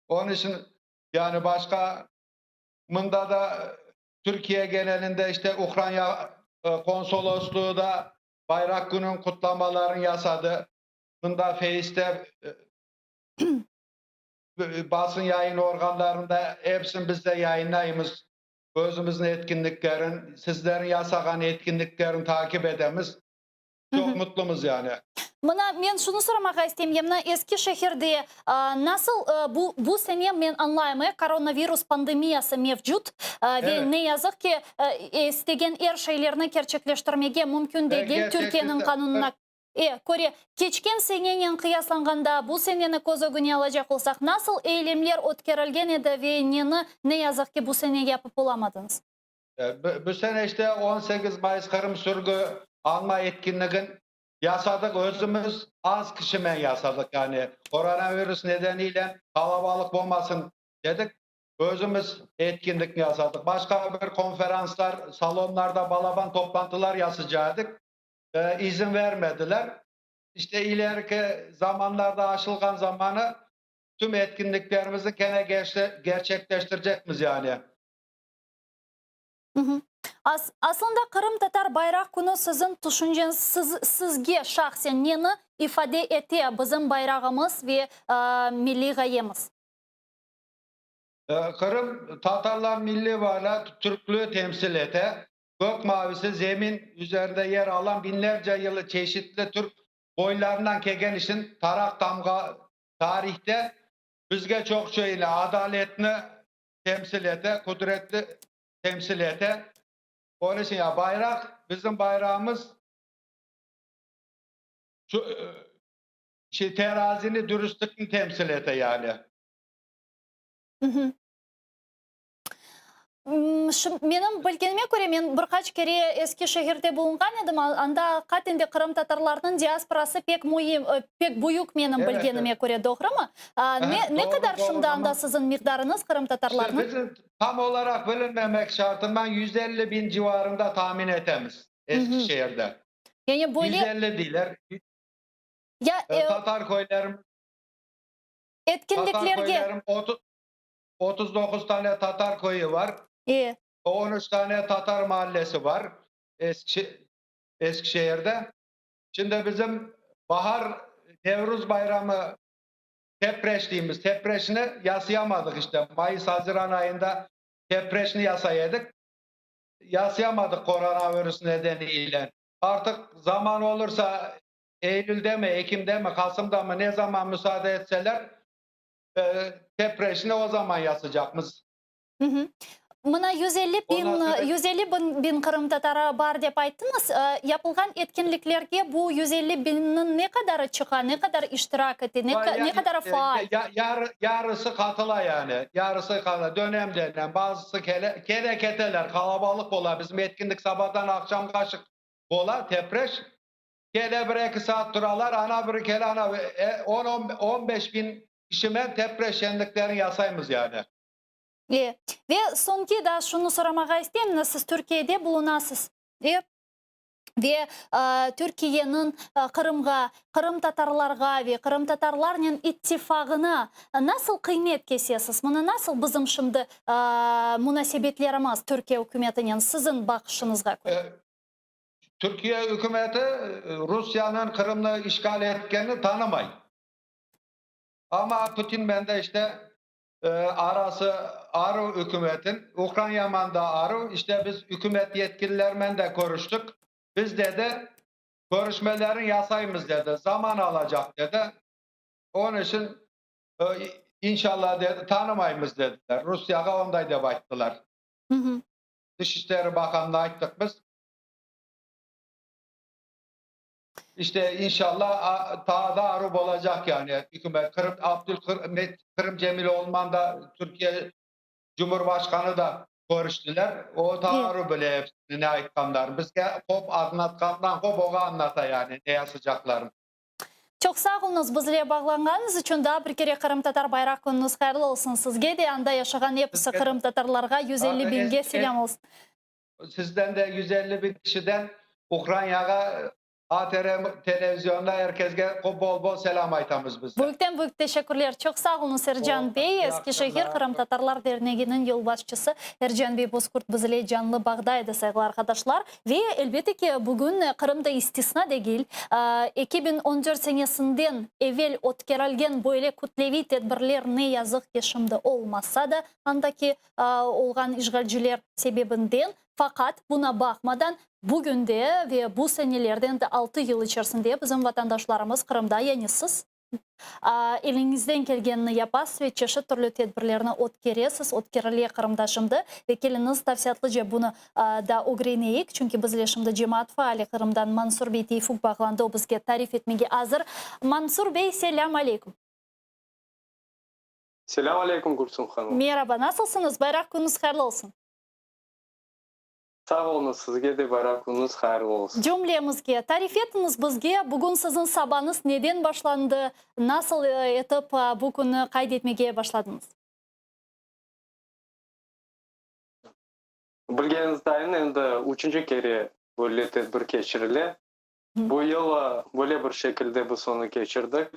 Onıñ içün yani başqa mında da Türkiye genelinde işte Ukrayna konsolosluğu da Bayrak Künün kutlamaların yasadı. Mında Feys'te basın yayın organlarında hepsini biz de yayınlaymız. Özümizin etkinliklerin, sizlerin yasağan etkinliklerin takip edemiz. Çoq mutlumız yani. Mına men şunı soramağa isteyim, ya mına Eskişehirde nasıl bu bu sene men añlayım, e, koronavirus pandemiyası mevcut ve ne yazıq ki, istegen er şeylerni kerçekleştirmege mümkün degil Türkiyeniñ qanunına e, köre. Keçken senenen qıyaslanğanda bu seneni köz ögüne alacaq olsaq, nasıl eylemler ötkerilgen edi ve neni ne yazıq ki bu sene yapıp olamadıñız? Bu sene işte 18 Mayıs Qırım sürgü alma etkinligin yasadıq özümiz, az kişimen yasadıq yani koronavirus nedeniyle qalabalıq bolmasın dedik, özümiz etkinlikni yasadıq. Başqa bir konferanslar, salonlarda balaban toplantılar yasacaq edik, izin vermediler. İşte ileriki zamanlarda açılğan zamanı tüm etkinliklerimizni kene gerçekleştirecekmiz yani. Aslında Qırımtatar bayraq künü siziñ tüşünceñiz, siz, sizge şahsen neni ifade ete bizim bayrağımız ve milliy ğayemiz? Qırım tatarlar milliy varlığı türklüğü temsil ete. Kök mavisi zemin üzerinde yer alan binlerce yılı çeşitli türk boylarından kelgen içün taraq tamğa tarihte bizge çoq şeyni, adaletni temsil ete, qudretli temsil ete. Onıñ içün ya bayraq, bizim bayrağımız şu şey terazini dürüstlikni temsil ete yani. Menim bilgenime köre, men bir qaç kere Eskişehirde bulunğan edim, anda aqiqaten de qırımtatarlarnıñ diasporası pek müim, pek büyük menim bilgenime köre, doğrumı? Ne, ne qadar şimdi anda siziñ miqdarıñız qırımtatarlarnıñ? Bizim tam olaraq bilinmemek şartından 150 biñ civarında tahmin etemiz Eskişehirde. Yani böyle... 150 deyler. Ya, Tatar köylerim... Etkinliklerge... Tatar köylerim 39 tane tatar köyü var. E. 13 tane tatar mahallesi var Eski, Eskişehir'de. Şimdi bizim bahar Nevruz bayramı tepreşliğimiz, tepreşini yasayamadık işte. Mayıs, Haziran ayında tepreşini yasaydık. Yasayamadık koronavirüs nedeniyle. Artık zaman olursa Eylül'de mi, Ekim'de mi, Kasım'da mı ne zaman müsaade etseler tepreşini o zaman yasacaqmız. Mına 150 biñ, 150 biñ qırımtatarı bar dep ayttıñız. Yapılğan etkinliklerge bu 150 biñniñ ne qadarı çıqa, ne qadar iştirak ete, ne qadarı faal? Yarısı qatıla yani, yarısı qatıla, dönem dönem, bazısı kele, kele keteler, qalabalıq ola, bizim etkinlik sabadan aqşamğa ola, tepreş. Kele bir-eki saat turalar, ana biri kele, ana on, 15 biñ kişimen tepreş şenliklerini yasaymız yani. E, ve soñki da şunı soramağa isteyim, siz Türkiyede bulunasız, e, ve Türkiyeniñ Qırımğa, qırımtatarlarğa ve qırımtatarlarnen ittifağına nasıl qıymet kesesiz? Mına nasıl bizim şimdi munasebetlerimiz Türkiye ükümetinen siziñ baqışıñızğa köre? Türkiye ükümeti Rusiyanıñ Qırımnı işğal etkenini tanımay. Amma Putinmen de işte arası aruv ükümetin, Ukrainaman da aruv, işte biz ükümet yetkililermen de körüştik. Biz dedi, körüşmelerin yasaymız dedi, zaman alacaq dedi. Onıñ içün inşallah dedi, tanımaymız dediler. Rusiyağa onday dep ayttılar. Dışişleri Bakanına ayttıq biz. İşte inşallah taa da aruv olacaq yani ükümet. Qırım Abdül Qırım Cemiloğluman da Türkiye Cumhurbaşqanı da körüştiler. O taa aruv bile hepsini ne aytqanlarını. Bizge hop añlatqandan hop oğa añlata yani ne yazacaqlarını. Çoq sağ oluñız bizle bağlanğanıñız içün. Daa bir kere Qırımtatar bayraq künüñiz hayırlı olsun sizge de, anda yaşağan episi qırımtatarlarğa, 150 biñge selâm olsun. Sizden de 150 biñ kişiden Ukrainağa ATR televizionına er kesge bol-bol selâm aytamız biz de. Büyükten büyük teşekkürler. Çoq sağ oluñız Ercan bey. Eskişehir Qırımtatarlar Derneginiñ yolbaşçısı Ercan bey Bozkurt bizle canlı bağda edi, sayğılı arqadaşlar. Ve, elbette ki, bugün Qırım da istisna degil. 2014 senesinden evel ötkerilgen böyle kütleviy tedbirler ne yazıq ki şimdi olmasa da, andaki olğan işğalciler sebebinden, faqat buna baqmadan, bugün de ve bu senelerden de altı yıl içerisinde bizim vatandaşlarımız Qırımda, yani siz, Eliñizden kelgenini yapasız ve çeşit türlü tedbirlerni ötkeresiz, ötkerile Qırımda şimdi. Ve keliñiz tafsilâtlıca bunı da ögreneyik, çünki bizle şimdi cemaat faali Qırımdan Mansur bey Teyfuk bağlandı, o bizge tarif etmege azır. Mansur bey, selâm aleyküm. Selâm aleyküm, Gülsüm hanım. Meraba, nasılsıñız? Bayraq künüñiz hayırlı olsun. Sağ oluñız, sizge de bayram künüñiz hayırlı olsun. Cümlemizge, tarif etiñiz bizge, bugün siziñ sabañız neden başlandı, nasıl etip bu künni qayd etmege başladıñız? Bilgeniñiz dayın, endi üçünci kere böyle tedbir keçirile. Bu yıl böyle bir şekilde biz onı keçirdik.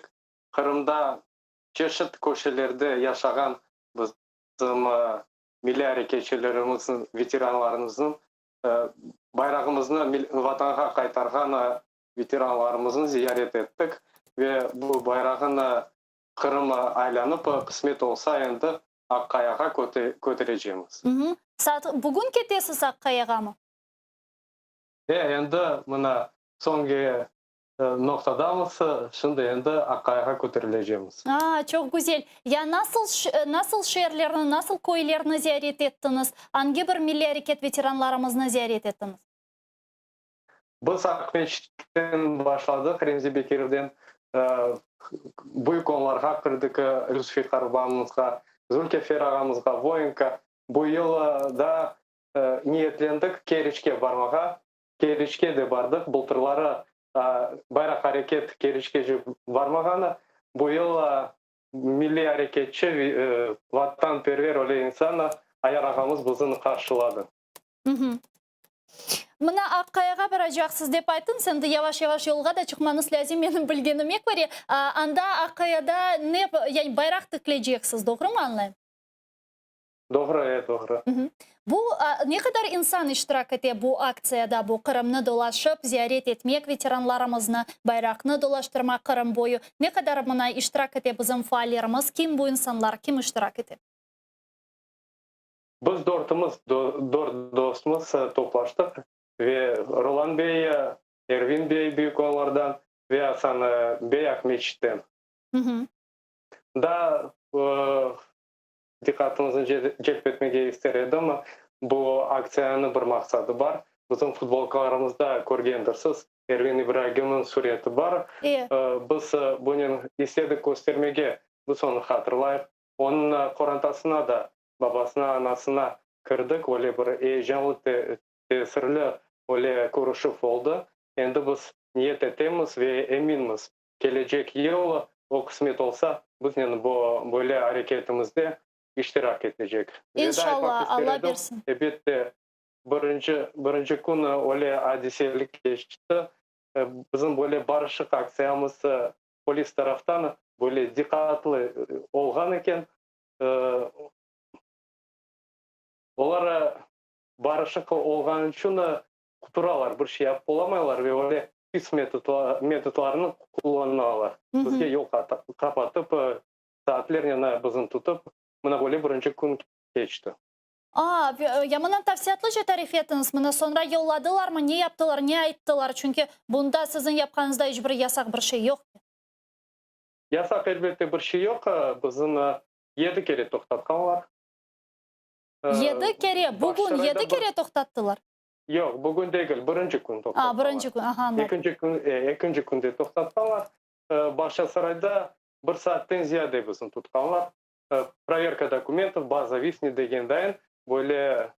Qırımda çeşit köşelerde yaşağan bizim Milliy areketçilerimizniñ, veteranlarımıznıñ, bayrağımıznı Vatanğa qaytarğan veteranlarımıznı ziyaret ettik ve bu bayrağını Qırım aylanıp, qısmet olsa, endi Aqqayağa köterecemiz. Saat bugün ketesiz Aqqayağamı? E, endi mına soñki Noqtadamız, şimdi endi Aqqayağa köterilecemiz. A, çoq güzel. Ya nasıl, nasıl şeerlerni, nasıl köylerni ziyaret ettiñiz? Angi bir milliy areket veteranlarımıznı ziyaret ettiñiz? Biz Aqmeçitten başladıq, Remzi Bekirovden. Büyük onlarğa kirdik, Lütfi Qarbanımızğa, Zülkefer ağamızğa, Voyenka. Bu yıl da niyetlendik Keriçke barmağa. Keriçke de bardıq, bıltırları Bayraq areket Keriçkece barmağanı, bu yıl milliy areketçi, vatanperver öyle insan Ayar ağamız bizni qarşıladı. Mına Aqqayağa baracaqsız dep ayttıñız, endi yavaş-yavaş yolğa da çıqmañız lâzim menim bilgenime köre. Anda Aqqayada ne, yani bayraq tikleyceksiz, doğrumı añlayım? Doğru, e, doğru. Bu, ne qadar insan iştirak ete bu aktsiyada, bu Qırımnı dolaşıp, ziyaret etmek veteranlarımıznı, bayraqnı dolaştırmaq Qırım boyu, ne qadar mına iştirak ete bizim faallerimiz, kim bu insanlar, kim iştirak ete? Biz dörtümiz, dört dostumız toplaştıq ve Rolan bey, Ervin bey büyük onlardan ve Asan bey Aqmeçitten. Daa Diqqatıñıznı celp etmege ister edim, bu aktsiyanıñ bir maqsadı bar. Bizim futbolkalarımızda körgendirsiz, Ervin İbragimniñ süreti bar. Biz bunen istedik köstermege, biz onı hatırlayıq. Onıñ qorantasına da, babasına, anasına kirdik, öyle bir eyecanlı, tesirli öyle körüşüv oldı. Endi biz niyet etemiz ve eminmiz, Kelecek yıl, o qısmet olsa, biznen bu böyle areketimizde iştirak etecek. İnşallah, Alla bersin. Elbette, birinci, birinci kün öyle adiseli keçti. Bizim böyle barışıq aktsiyamız polis taraftan böyle diqqatlı olğan eken. Olar barışıq olğanı içün quturalar, bir şey yapıp olamaylar ve öyle pis metodlarnı qullanalar. Bizge yol qapatıp, saatlernen bizni tutıp, mına böyle birinci kün keçti. A, ya mına tafsilâtlıca tarif etiñiz, mına soñra yolladılarmı, ne yaptılar, ne ayttılar, çünki bunda siziñ yapqanıñızda iç bir yasaq bir şey yoq ki. Yasaq elbette bir şey yoq, bizni yedi kere toqtatqanlar. Yedi kere, bugün yedi kere toqtattılar? Yoq, bugün degil, birinci kün toqtattılar. A, birinci kün, aha, anladım. Ekinci kün, ekinci künde toqtattılar. Bağçasarayda bir saatten ziyade bizni tutqanlar. Proverka dokumentov, baza visnet degen dayın böyle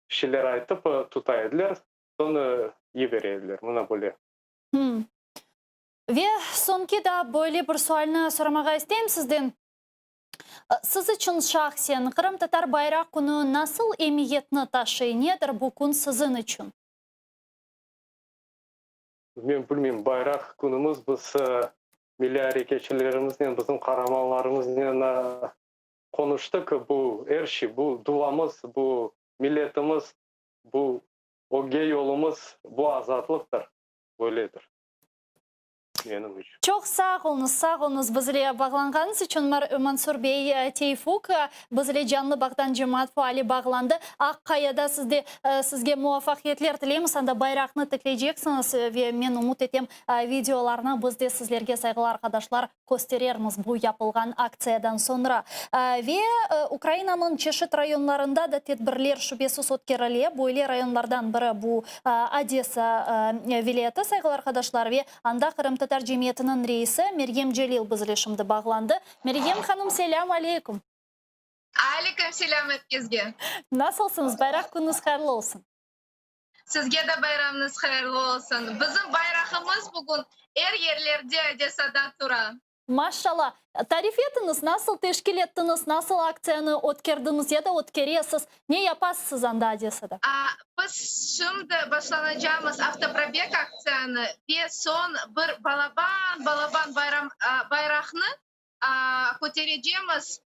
şeyler aytıp tuta ediler, soñ yibere ediler, mına böyle. Ve soñki daa böyle bir sualni soramağa isteyim sizden. Siz içün şahsen Qırımtatar bayraq künü nasıl emiyetni taşıy, nedir bu kün siziñ içün? Men bilmeyim, bayraq künümiz biz milliy areketçilerimiznen, bizim qaramanlarımıznen qonuştıq, bu er şey, bu duamız, bu milletimiz, bu ögge yolumız, bu azatlıqtır, böyledir. Menim içün. Çoq sağ oluñız, sağ oluñız bizle bağlanğanıñız içün, Mansur bey Teyfuk. Bizle canlı bağdan cemaat faali bağlandı. Aq Qayada sizde, sizge muvafaqiyetler tileymiz, anda bayraqnı tikleyceksiñiz ve men ümüt etem, videolarnı biz de sizlerge, sayğılı arqadaşlar, kösterermiz bu yapılğan aktsiyadan soñra. Ve Ukrainanıñ çeşit rayonlarında da tedbirler şübesiz ötkerile. Böyle rayonlardan biri bu Odesa vilâyeti, sayğılı arqadaşlar, ve anda qırımtatar cemiyetiniñ reisi Meryem Celil bizle şimdi bağlandı. Meryem hanım, selâm aleyküm. Aleyküm selâm er kesge. Nasılsıñız? Bayraq künüñiz hayırlı olsun. Sizge de bayramıñız hayırlı olsun. Bizim bayrağımız bugün er yerlerde Odesada tura. Maşşala! Tarif etiñiz, nasıl teşkil ettiñiz, nasıl aktsiyanı ötkerdiñiz ya da ötkeresiz, ne yapasız anda Odesada? Biz şimdi başlanacamız avtoprobeg aktsiyanı ve soñ bir balaban, balaban bayram, bayraqnı köterecemiz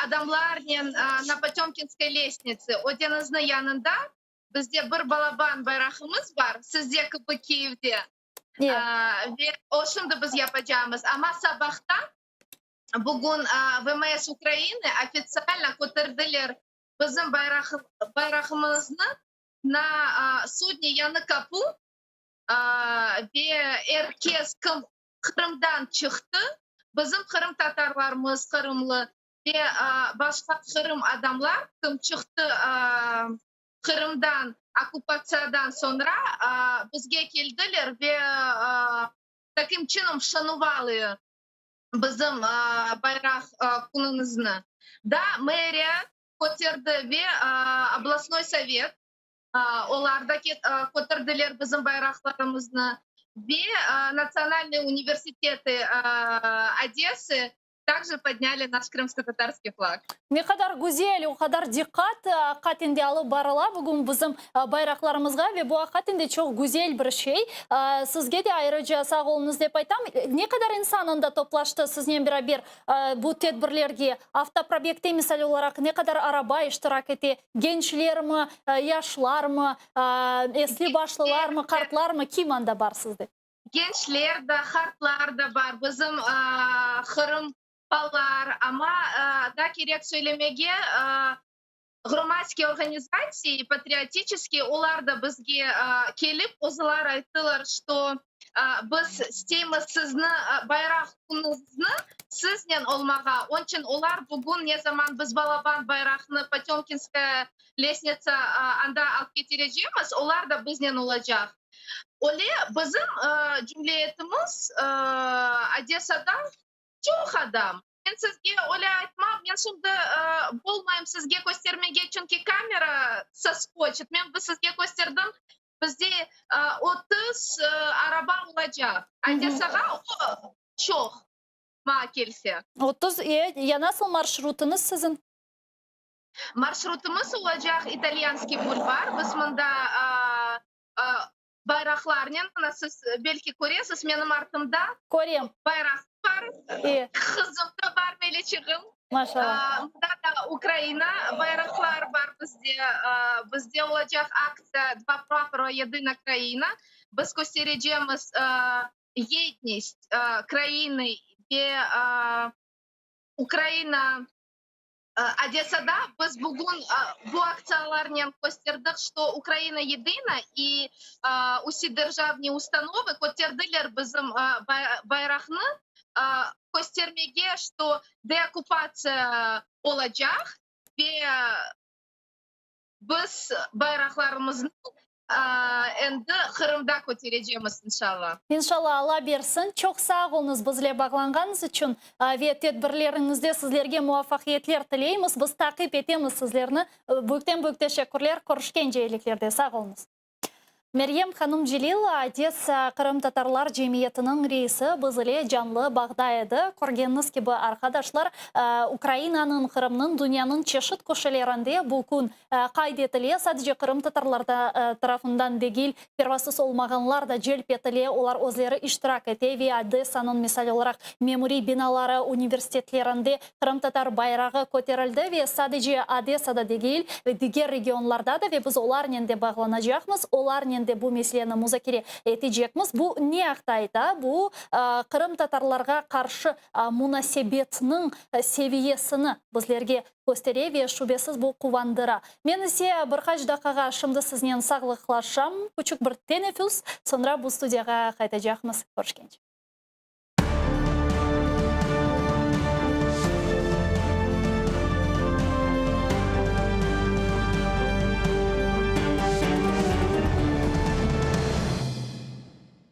adamlarnen na Potömkinskoy lestnitse, o deñizniñ yanında Bizde bir balaban bayrağımız bar, sizde kibi Kiyevde. Ve o şimdi biz yapacağımız. Amma sabahta bugün VMS Ukrainı ofitsialno köterdiler bizim bayrağımıznı na Sudni Yanı Qapu ve er kes kim Qırımdan çıqtı, bizim qırımtatarlarımız, qırımlı ve başqa qırım adamlar kim çıqtı Qırımdan okkupatsiyadan soñra bizge keldiler ve takim çinom şanuvali bizim bayraq künümizni da meriya köterdi ve oblastnoy sovet olar da köterdiler bizim bayraqlarımıznı ve Natsionalnıy universiteti Odessy Takje podnyali naş krımsko-tatarskiy flag. Ne qadar güzel, o qadar diqqat aqiqaten de alıp barıla bugün bizim bayraqlarımızğa ve bu aqiqaten de çoq güzel bir şey. Sizge de ayrıca sağ oluñız dep aytam. Ne qadar insan anda toplaştı siznen beraber bu tedbirlerge? Avtoprobegte misal olaraq ne qadar araba iştirak ete? Gençlermi, yaşlarmı, esli başlılarmı, qartlarmı? Kim anda bar sizde? Gençler de, qartlar da bar, bizim qırım balalar, amma da kerek söylemege, ğromadskiy organizatsiya, patriotiçeskiy, olar da bizge kelip, özülar ayttılar, şto biz isteymiz sizni, bayraq künüñizni siznen olmağa, onçün olar bugün ne zaman biz balaban bayraqnı Potömkinskaya lestnitsa anda alıp ketirecemiz, olar da biznen olacaq. Öyle bizim cumliyetimiz Odessada çoq adam. Men sizge öyle aytmam, men şimdi bolmayım sizge köstermege, çünki kamera soskoçit. Men sizge kösterdim, bizde 30 araba olacaq. Odessağa o çoq, maña kelse. 30, e, ya nasıl marşrutıñız siziñ? Marşrutımız olacaq İtalyanskiy bulvar. Biz mında bayraqlarnen, mına siz belki köresiz, menim artımda Körem. bayraq bar. Qızım da bar, meleçigim. Maşallah. Mında da Ukraina bayraqlar bar bizde. Bizde olacaq aktsiya Dva prapora, yedina kraina. Biz kösterecemiz yednist krainı ve Ukraina Odessada biz bugün bu aktsiyalarnen kösterdik, şto Ukraina yedina i usi derjavniy ustanovı köterdiler bizim bayraqnı köstermege, şto deokkupatsiya olacaq. Ve biz bayraqlarımıznı endi Qırımda köterecemiz, inşalla. İnşalla, Alla bersin. Çoq sağ oluñız bizle bağlanğanıñız içün ve tedbirleriñizde sizlerge muvafaqiyetler tileymiz. Biz taqip etemiz sizlerni. Büyükten-büyük teşekkürler. Körüşkence eyliklerde. Sağ oluñız. Meryem hanım Celil, Odessa qırımtatarlar cemiyetiniñ reisi biz ile canlı bağda edi. Körgeniñiz kibi, arqadaşlar, Ukrainanıñ, Qırımnıñ, dünyanıñ çeşit köşelerinde bu kün qayd etile. Sadece qırımtatarlar tarafından degil, pervasız olmağanlar da celp etile, olar özleri iştirak ete ve Odessanıñ, misal olaraq, memuriy binaları, universitetlerinde Qırımtatar bayrağı köterildi ve sadece Odessada degil, diger regionlarda da ve biz olarnen de bağlanacaqmız, olarnen de bu meseleni muzakere etecekmiz. Bu ne aqta ayta? Bu, qırımtatarlarğa qarşı munasebetniñ seviyesini bizlerge köstere ve şübesiz bu quvandıra. Men ise bir qaç daqqağa şimdi siznen sağlıqlaşam, küçük bir teneffüs, soñra bu studiyağa qaytacaqmız. Körüşkence.